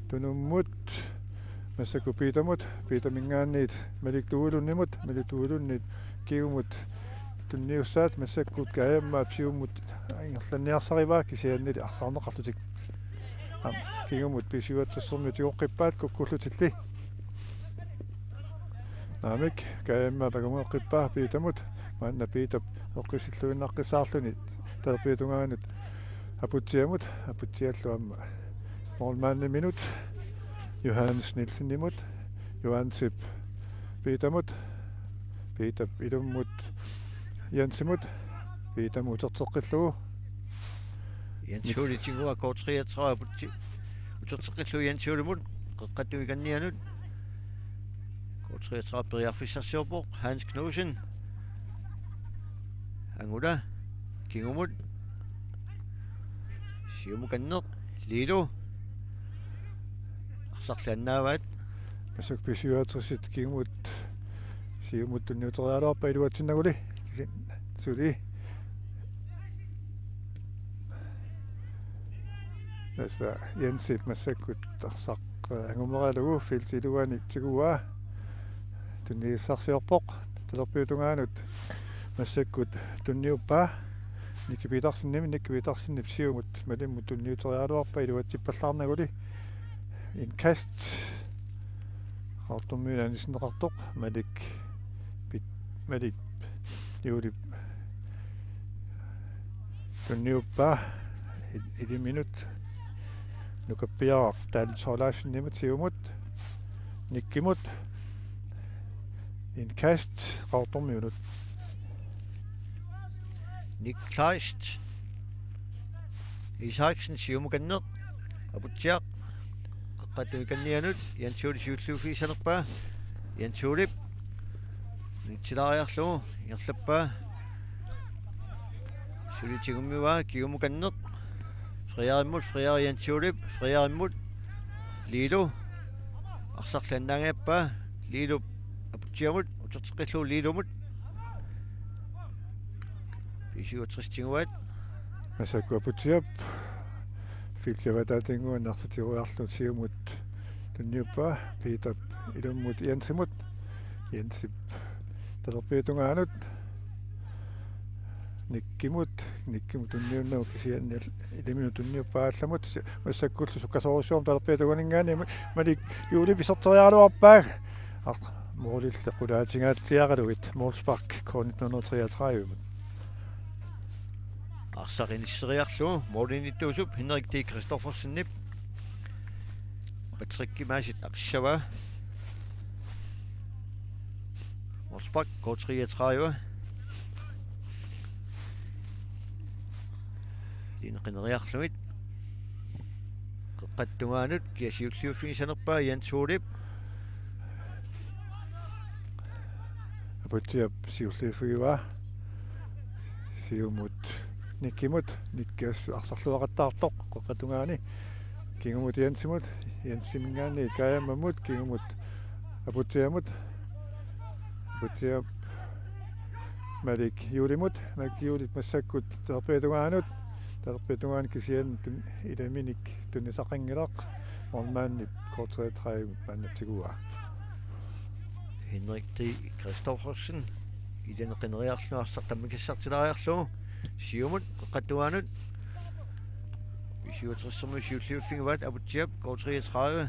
Tunummut, massakkut Petermut, Peterminngaanniit Malik Tuulunimut, Malik Tuulunniit kingumut tunniussaat, massakkut Kaajammaap Siumut ingerlanniarsarivaa, kisiannili arsaarneqarlutik. Aam, kingumut B syvogtres-ermiut tigoqqippaat kukkullutilli. Naamik, Kaajammaap angumeeqqippaa Petermut, maanna Peterip eqqissilluinnaqqissaarluni talerpiata tungaanut Aputsiamut, Aputsiallu aamma målmandiminut, Johannes Nielsenimut, Johannesip Petermut, Peterip ilummut Jensimut, Petermut uterteqqillugu. Jens Ole tiguaa K treogtredive Aputsi-, uterteqqillugu Jens Olemut, qeqqata tungaaninngaanniit. K treogtredive periarfissarsiorpoq, Hans Knudsen. Angula, kingumut. Siumukanneq, Lilo. Arsarli annaavaat. Massakkut B syvoghalvtredsit kingumut siumut tunniuteriaraluarpaat iluatsinnaguli. Suli. Tassa Jensip massakkut arsaq, eh, angumeralugu feltip iluani tiguaa. Tunniussarsiorpoq. Talerpiup tungaanut massakkut tunniuppaa. Nicky Petersenimit, Nicky Petersenip siumut malimmut tunniuteriaraluarpaa iluatsippallaarnaguli. Indkast. Qaqortormiunut anisinneqartoq Malik Pit-, Malik Juulip tunniuppaa. Il-, iliminut nukappiaraq Daniel Thorleifsenimut siumut. Nickymut. Indkast Qaqortormiunut. Nick Kleist. Isaksen siumukanneq. Aputsiaq. Qeqqata tungaanut Jens Juulip siulliuffigissanerpaa. Jens Juulip. Unitsilaariarlugu ingerlappaa. Suli tigummivaa kingumukanneq. Frederimut, Frederik Jens Juulip, Frederimut. Liilu. Arsarli annaangajappaa. Liilup Aputsiamut, uterteqqillugu Liilumut. B syvogtres tiguaat. Massakkut Aputsiap feltip avataatinnguani arsaq tigoriarlugu siumut tunniuppaa. Peterip ilummut Jensimut. Jensip talerpiup tungaanut. Nickymut, Nickymut tunniunnagu kisianni al-, iliminut tunniuppaa allamut. Si-, massakkullu sukkasoorujussuarmik talerpiata tungaaninngaanniit Malik Juulip iserteriaraluarpaa. Aq, målilli qulaatingaatsiaralugit målspark K nitten hundrede treogtredive-mut. Arsaq inisseriarlugu målinnittuusup Henrik D. Christoffersenip Patrick Kimaasit aqissavaa. Målspark K treogtredive. Ilinni qineriarlugit. Qeqqata tungaanut kia siulliuffigissanerpaa Jens Juulip. Aputsiap siulliuffigivaa. Siumut Nickymut, Nicky assut arsarluaqattaartoq qeqqata tungaani. Kingumut Jensimut, Jensiminngaanniit Kaajammamut, kingumut Aputsiamut. Aputsiap Malik Juulimut, Malik Juulip massakkut talerpiata tungaanut, talerpiata tungaanut kisianni tun-, ilaminik tunnisaqanngilaq, målmandip K treogtredive maanna tiguaa. Henrik D. Christoffersen, ilinni qineriarlugu arsaq tammikkiartilaariarlugu, siumut, qeqqata tungaanut, B syvogtres-ermiut siulliuffigivaat Aputsiap K treogtredive.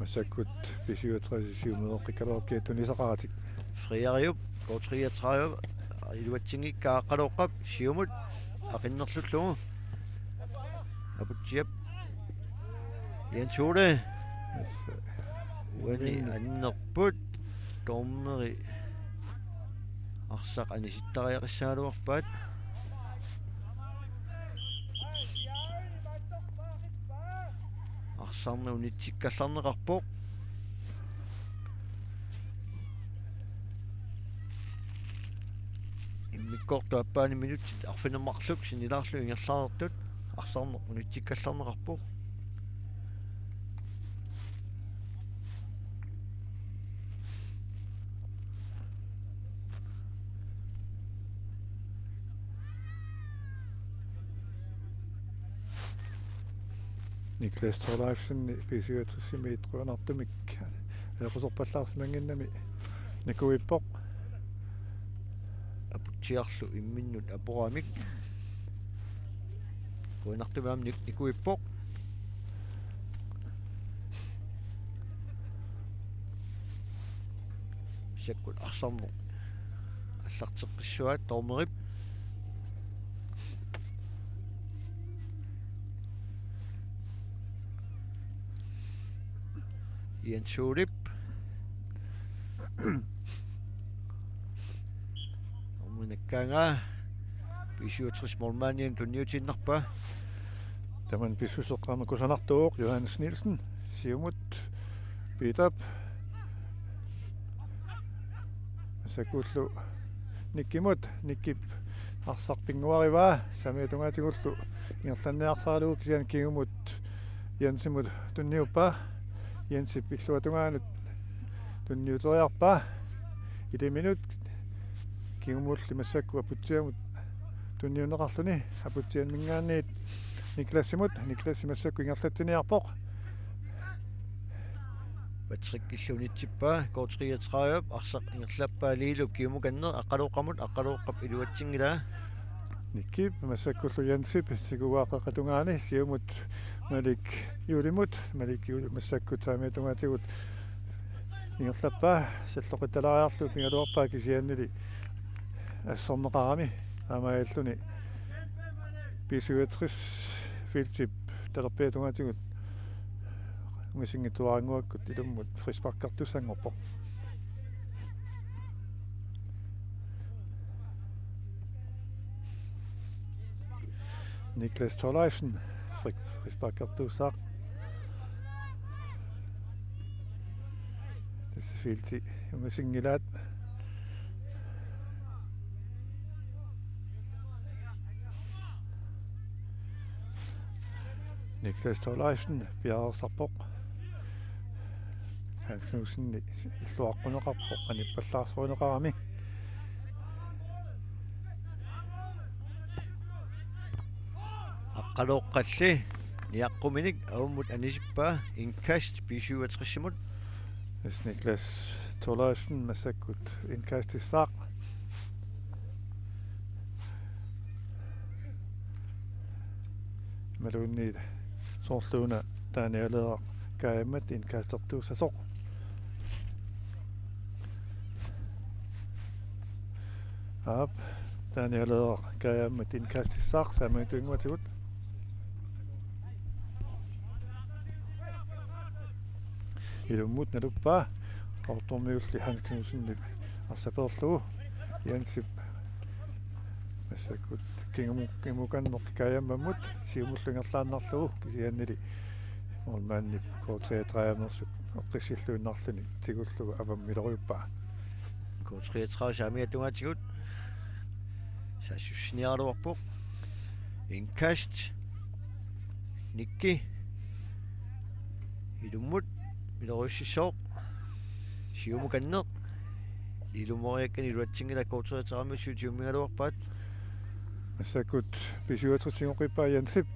Massakkut B syvogtres siumut eqqikkaluarpaa tunnisaqaratik. Frederiup K treogtredive iluatsinngikkaa Aqqaluoqap siumut aqinnerlullugu. Aputsiap Jens Ole. Yes. Uani annerput dommeri arsaq anisittariaqassagaluarpaat. Arsarneq unitsikkallarneqarpoq. Immikkoortoq aappaani minutsit arfineq-marluk sinnilaarlugit ingerlareersut arsarneq unitsikkallarneqarpoq. Niklas Thorleifsen B syvogtres-imi qujanartumik ajoquserpallaarsimannginnami nikuippoq. Aputsiarlu imminnut aporamik. Qujanartumik aamma nik-, nikuippoq. Massakkut arsarneq aallarteqqissaaq dommerip. Jens Olip. Dommerip nakkaangaa. B syvogtres målmandianut tunniutiinnarpaa. Tamanna pissuseq aamma kusanartuuvoq, Johannes Nielsen. Siumut. Peterip. Massakkullu Nickymut, Nickip arsaq pinnguarivaa, saamiata tungaatigullu ingerlanniarsaralugu kisianni kingumut Jensimut tunniuppaa. Jensip illuatungaanut tunniuteriarpaa. Iliminut kingumulli massakkut Aputsiamut tunniunneqarluni. Aputsiamminngaanniit Niklasimut. Niklasi massakkut ingerlatsiniarpoq. Patrick illuunitsippaa, K treogtredive, arsaq ingerlappaa Liilup kiumukanneq Aqqalooqqamut, Aqqalooqqap iluatsinngilaa. Nikkip massakkullu Jensip tiguaa qeqqata tungaani, siumut Malik Juulimut, Malik Juuli massakkut saamiata tungaatigut ingerlappaa, salloqittalaariarlugu pigaluarpaa kisiannili assorneqarami, aamma illuni B syvogtres feltip talerpiata tungaatigut ungasinngitsuarannguakkut ilummut frisparkertussanngorpoq. Niklas Thorleifsen, fri-, frisparkertussaaq. Tassa felti ungasinngilaat. Niklas Thorleifsen piareersarpoq. Hans Knudsen illuaqquneqarpoq, qanippallaarsuineqarami. Aqqalooqqalli niaqquminik avammut anisippaa, indkast B syvogtresimut. Tassa Niklas Thorleifsen massakkut indkastissaaq. Imaluunniit soorluuna Daniel Kaajammat indkastertuussasoq. Aap, Daniel Kaajammat indkastissaaq saamiata tungaatigut. Ilummut naluppaa, Qaqortormiulli Hans Knudsenip arsaq peerlugu, Jensip massakkut kingumu-, kiumukanneq Kaajammamut siumullu ingerlaannarlugu, kisiannili målmandip K treogtredive-meersup eqqissilluinnarluni tigullugu avammut iloriuppaa. K treogtredive saamiata tungaatigut saassussiniaraluarpoq. Indkast. Nikki. Ilummut. Iloriussissooq. Siumukanneq. Ilumoriakkani iluatsinngilaa, K treogtredive-miut siummigaluarpaat. Massakkut B syvogtres-iuppaa Jensip.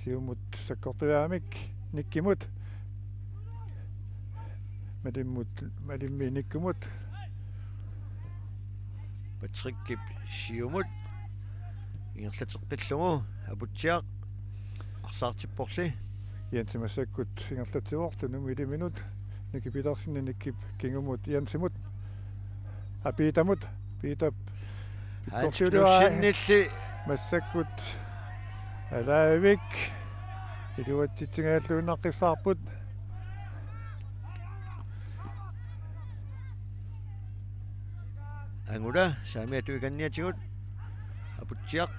Siumut sakkortujaamik Nikkimut. Malimmut, Malimmi Nikkimut. Patrickip siumut ingerlateqqillugu Aputsiaq arsaartipporli. Jensi massakkut ingerlatsivoq, tunummi iliminut Nikki Petersen, Nikkip kingumut Jensimut. Aa, Piitamut, Piitap Hans Knudsenilli massakkut alaavik iluatsitsingajalluinnaqqissaarput. Angula saamiata tungaatigut. Aputsiaq.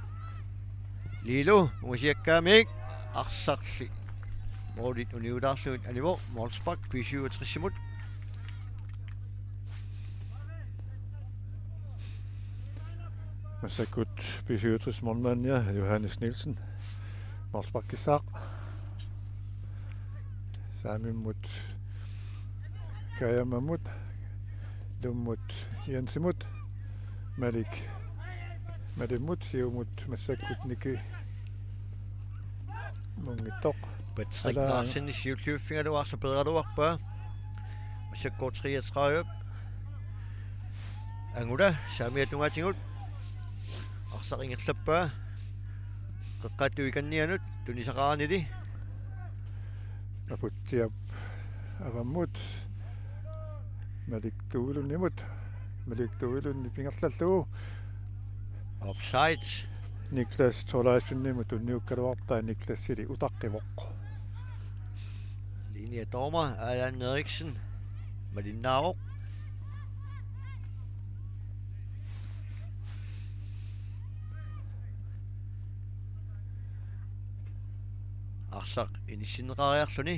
Liilu ungasiakkaamik, arsarli målit uniulaarlugit anivoq, målspark B syvogtres-imut. Massakkut B syvogtres-ip målmandia Johannes Nielsen målsparkissaaq. Saamimmut Kaajammamut, ilummut Jensimut, Malik Malimmut, siumut massakkut Nikki Munngitsoq. Patrick Ala- Larsen siulliuffigalugu arsaq peeraluarpaa. Massakkut treogtredive. Angula saamiata tungaatigut. Arsaq ingerlappaa. Qeqqata tungaatigut tunisaqaranili. Aputsiap avammut. Malik Tuilunimut. Malik Tuilunip ingerlallugu. Offside. Niklas Thorleifsenimut tunniukkaluarpaa, Niklasili utaqqivoq. Linjedommer Allan Eriksen malinnaavoq. Arsaq inissinneqariarluni.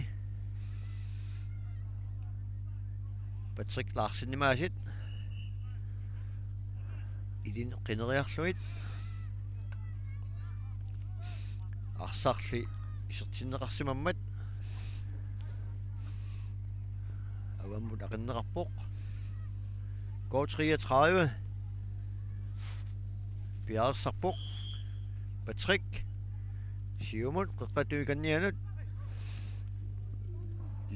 Patrick Larsenimaasit. Ilinnut qineriarlugit. Arsarli Isertinneqarsimammat. Avammut aqinneqarpoq. K treogtredive. Piareersarpoq. Patrick. Siumut qeqqata tungaanut.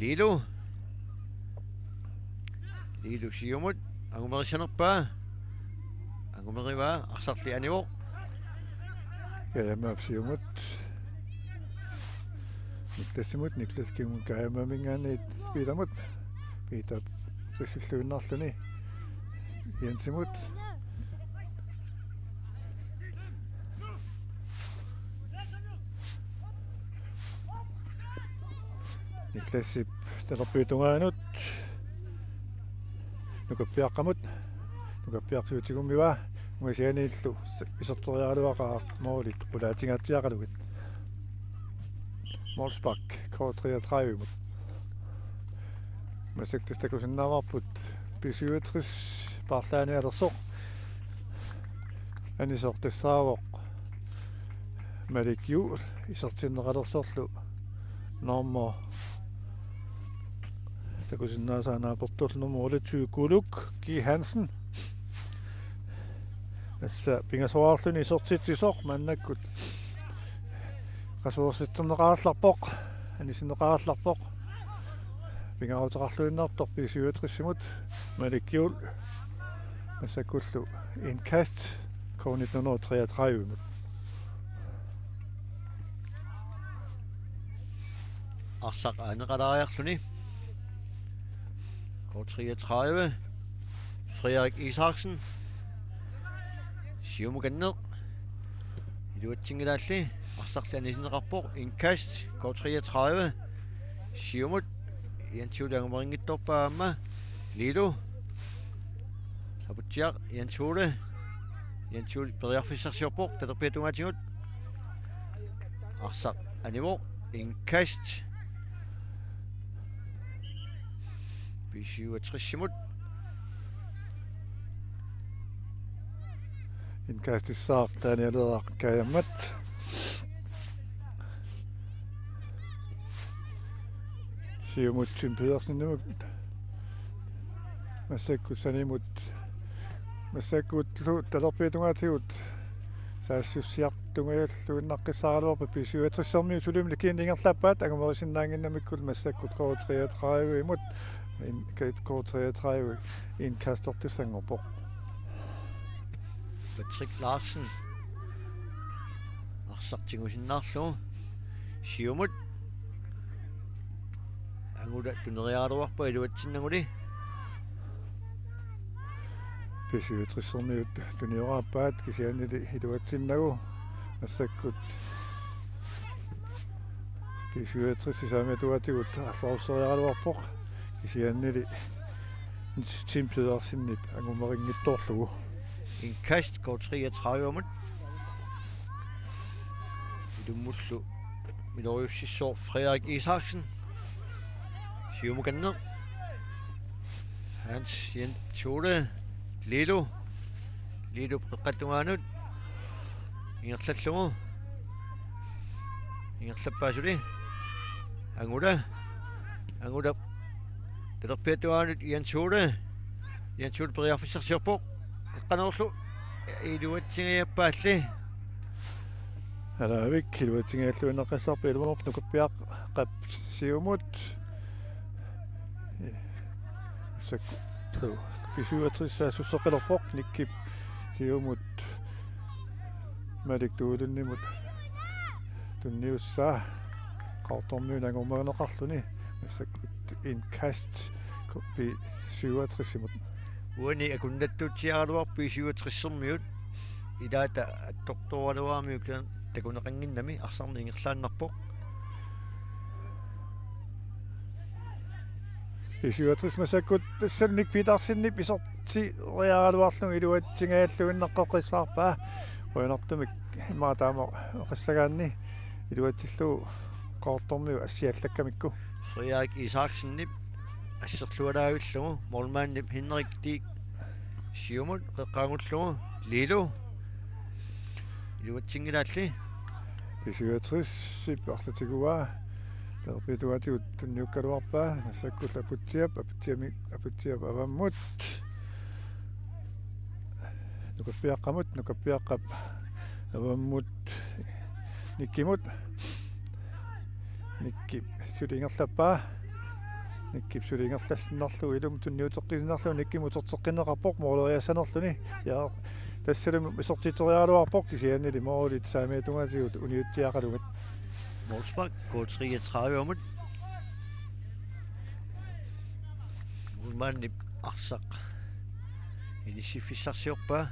Lilo. Lilo siumut. Angumerissanerpaa. Angumerivaa. Arsarli anivoq. Kajamaap siumut. Niklassimut, Niklas Kimmut Kajamaaminngaanniit Piitamut. Piitap rissilluinnarluni. Jensimut. Niklassip talerpiata tungaanut. Nukappiaqqamut. Nukappiaq siutigummivaa. Ungasianiillu iserteriaraluaqaaq moolit qulaatingaatsiaqalugit. Målspark K treogtredive-mut. Massakkut takusinnaavarput B syvogtres paarlaanialersoq. Anisoq tassaavoq Malik Juul isertinneqalersorlu nummer takusinnaasaa naapertorlu nummer otteogtyve Kuluk G. Hansen. Tassa pingasoraarluni isertitsisoq maannakkut qasuersitserneqarallarpoq, anisinneqarallarpoq. Pingaaruteqarluinnartoq B syvogtres-imut Malik Juul. Massakkullu indkast K nitten hundrede og treogtredive-mut. Arsaq aaneqalaariarluni. K treogtredive. Frederik Isaksen. Siumukanneq. Iluatsinngilaalli. Arsarli anisinneqarpoq. Indkast. K treogtredive. Siumut. Jens Ole angumerinngitsoorpaa aamma. Lilo. Aputsiaq. Jens Ole. Jens Ole periarfissarsiorpoq. Talerpiata tungaatigut. Arsaq anivoq. Indkast. B syvogtres-imut. Indkastissaaq Daniel Erik Kajammat. Siumut Tim Pedersenimut. Massakkut sanimut. Massakkullu talerpiata tungaatigut. Saassussiartungajalluinnaqqissaaraluarput B syvogtres-ermiut sulimi kiinni ingerlappaat angumerisinnaannginnamikkullu massakkut K treogtredive-imut. In-, K treogtredive indkastertussanngorpoq. Patrick Larsen. Arsaq tigusinnaallugu. Siumut. Angula tuneriaraluarpaa iluatsinnaguli. B syvogtres-ermiut tunioraappaat kisiannili iluatsinnagu massakkut. B syvogtres sisaamiata tungaatigut aallerusseriaraluarpoq kisiannili Tim Pedersenip angumerinngitsoorlugu. Indkast K treogtredive-mut. Ilummullu miloriussissaaq Frederik Isaksen. Siumukanneq. Hans Jens Ole. Lilo. Lilo qeqqata tungaanut. Ingerlallugu. Ingerlappaa suli. Angula. Angula. Talerpiata tungaanut Jens Ole. Jens Ole periarfissarsiorpoq. Qeqqanoorlu. Iluatsingajappaalli. Alaavik iluatsingajalluinnaqqissaarpoq ilumoorpoq Nukappiaqqap siumut. Sakku. B syvogtres saassusseqqilerpoq Nikkip siumut Malik Duelundimut tunniussaa Qaqortormiut angumerineqarluni massakkut indkast B syvogtres-imut. Uani akunnattuutsiaraluarput B syvogtres-ermiut ilaata attortooraluaramiuk takuneqannginnami arsarneq ingerlaannarpoq. B syvogtres massakkut tassani Nick Petersenip iserteriaraluarlugu iluatsingajalluinnaqqissaarpaa. Qujanartumik immaqa taama oqassagaanni iluatsillugu Qaqortormiut assiallakkamikku. Frederik Isaksenip asserlualaavillugu målmandip Henrik Diek siumut qeqqaangullugu Lilo. Iluatsinngilaalli. B syvogtres-ip arlaatigut. Talerpiata tungaatigut tunniukkaluarpaa. Massakkullu Aputsiap, Aputsiami-, Aputsiap avammut. Nukappiaqqamut, Nukappiaqqap avammut Nikkimut. Nikkip suli ingerlappaa. Nikkip suli ingerlassinnarlugu ilummut tunniuteqqisinnarlugu Nikkimut uterteqqinneqarpoq mooleriassanerluni. Ja, tassalu isertitseriaraluarpoq kisiannili moolit saamiata tungaatigut uniutsiaqalugit. Målspark, K treogtredive-mut. Målmandip arsaq inissiffissarsiorpaa.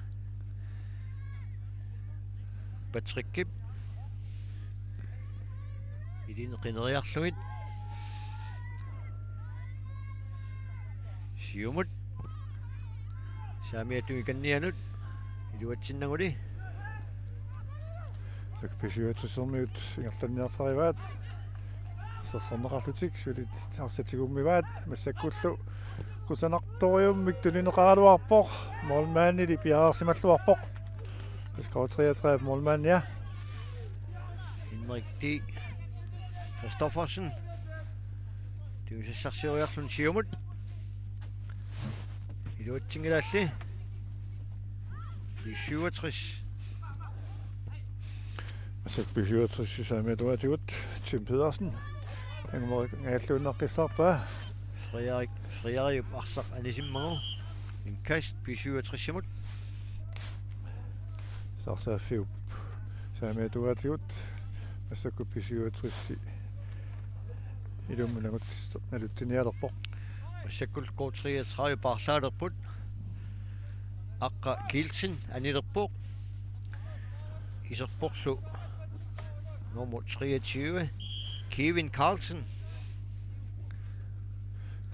Patrickip. Ilinni qineriarlugit. Siumut. Saamiata tungaaninngaanniit. Iluatsinnaguli. Massakkullu B syvogtres-ermiut ingerlanniarsarivaat. Assersorneqarlutik suli arsaq tigummivaat. Massakkullu kusanartorujummik tunineqaraluarpoq. Målmandili piareersimalluarpoq. K treogtredive målmandia. Henrik D. Christoffersen. Tunisassarsioriarluni siumut. Iluatsinngilarli. B syvogtres. Massakkullu B syvogtres saamiata tungaatigut Tim Pedersen. Angumeriarluinnaqqissaarpaa. Frederik, Frederik arsaq anisimmagu. Indkast B syvogtres-imut. Saarsaaffiup saamiata tungaatigut. Massakkullu B syvogtres ilummut nanguttis-, nalutsinialerpoq. Massakkullu K treogtredive paarlaalerput. Aqqa Kielsen anilerpoq. Iserporlu nummer treogtyve, Kevin Carlsen.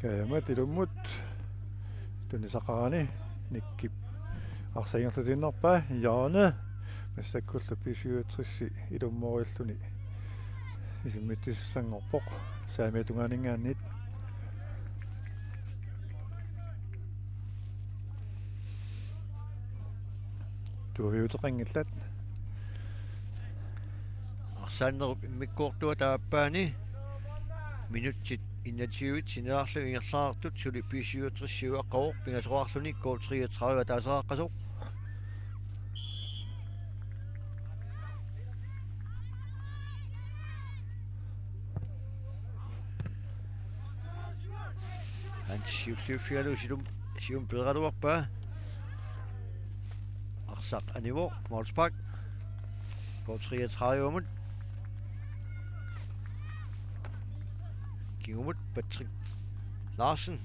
Kaajamat ilummut tunisaqarani Nikkip arsaq ingerlatiinnarpaa Jørgen. Massakkullu B syvogtres ilummoorilluni isimmitsisussanngorpoq saamiata tungaaninngaanniit. Tuaviuteqanngillat. Arsaannerup immikkoortuata aappaani minutsit enogtyve sinnilaarlugit ingerlaartut suli B syvogtres siuaqqavoq pingasoraarluni K treogtredive ataaseraqqasoq. Hans siulliuffigalugu siumut, siumut peeraluarpaa. Arsaq anivoq, målspark. K treogtredive-mut. Kingumut Patrick Larsen.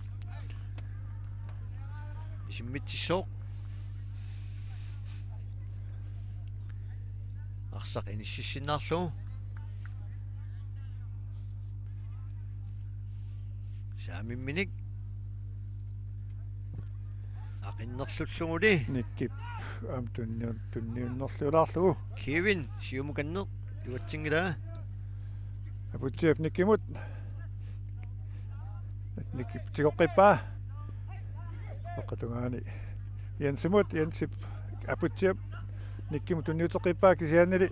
Isimmitsissoq. Arsaq inississinnarlugu. Saamimminik. Aqinnerlulluguli. Nikkip aamma tunniun-, tunniunnerlulaarlugu. Kevin, siumukanneq, iluatsinngilaa. Aputsiap Nikkimut. Nikkip tigoqqippaa. Aqqatungaani Jensimut, Jensip Aputsiap Nikkimut tunniuteqqippaa kisiannili.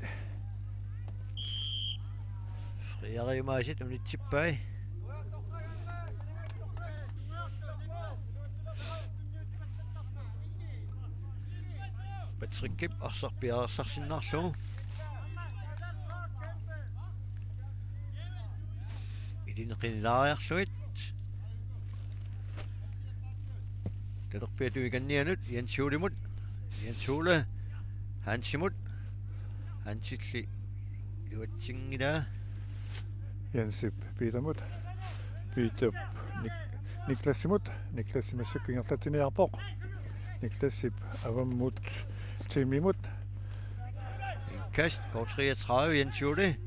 Friariumaasit unitsippai. Patrickip arsaq piareersarsinnarlugu. Ilinni qinilaariarlugit. Talerpiata tungaaninngaanniit Jens Juulimut. Jens Juule Hansimut. Hansilli iluatsinngilaa. Jensip Petermut. Peterip Nik-, Niklasimut. Niklasi massakkut ingerlatsiniarpoq. Niklasip avammut Timimut. Indkast K treogtredive, Jens Juule.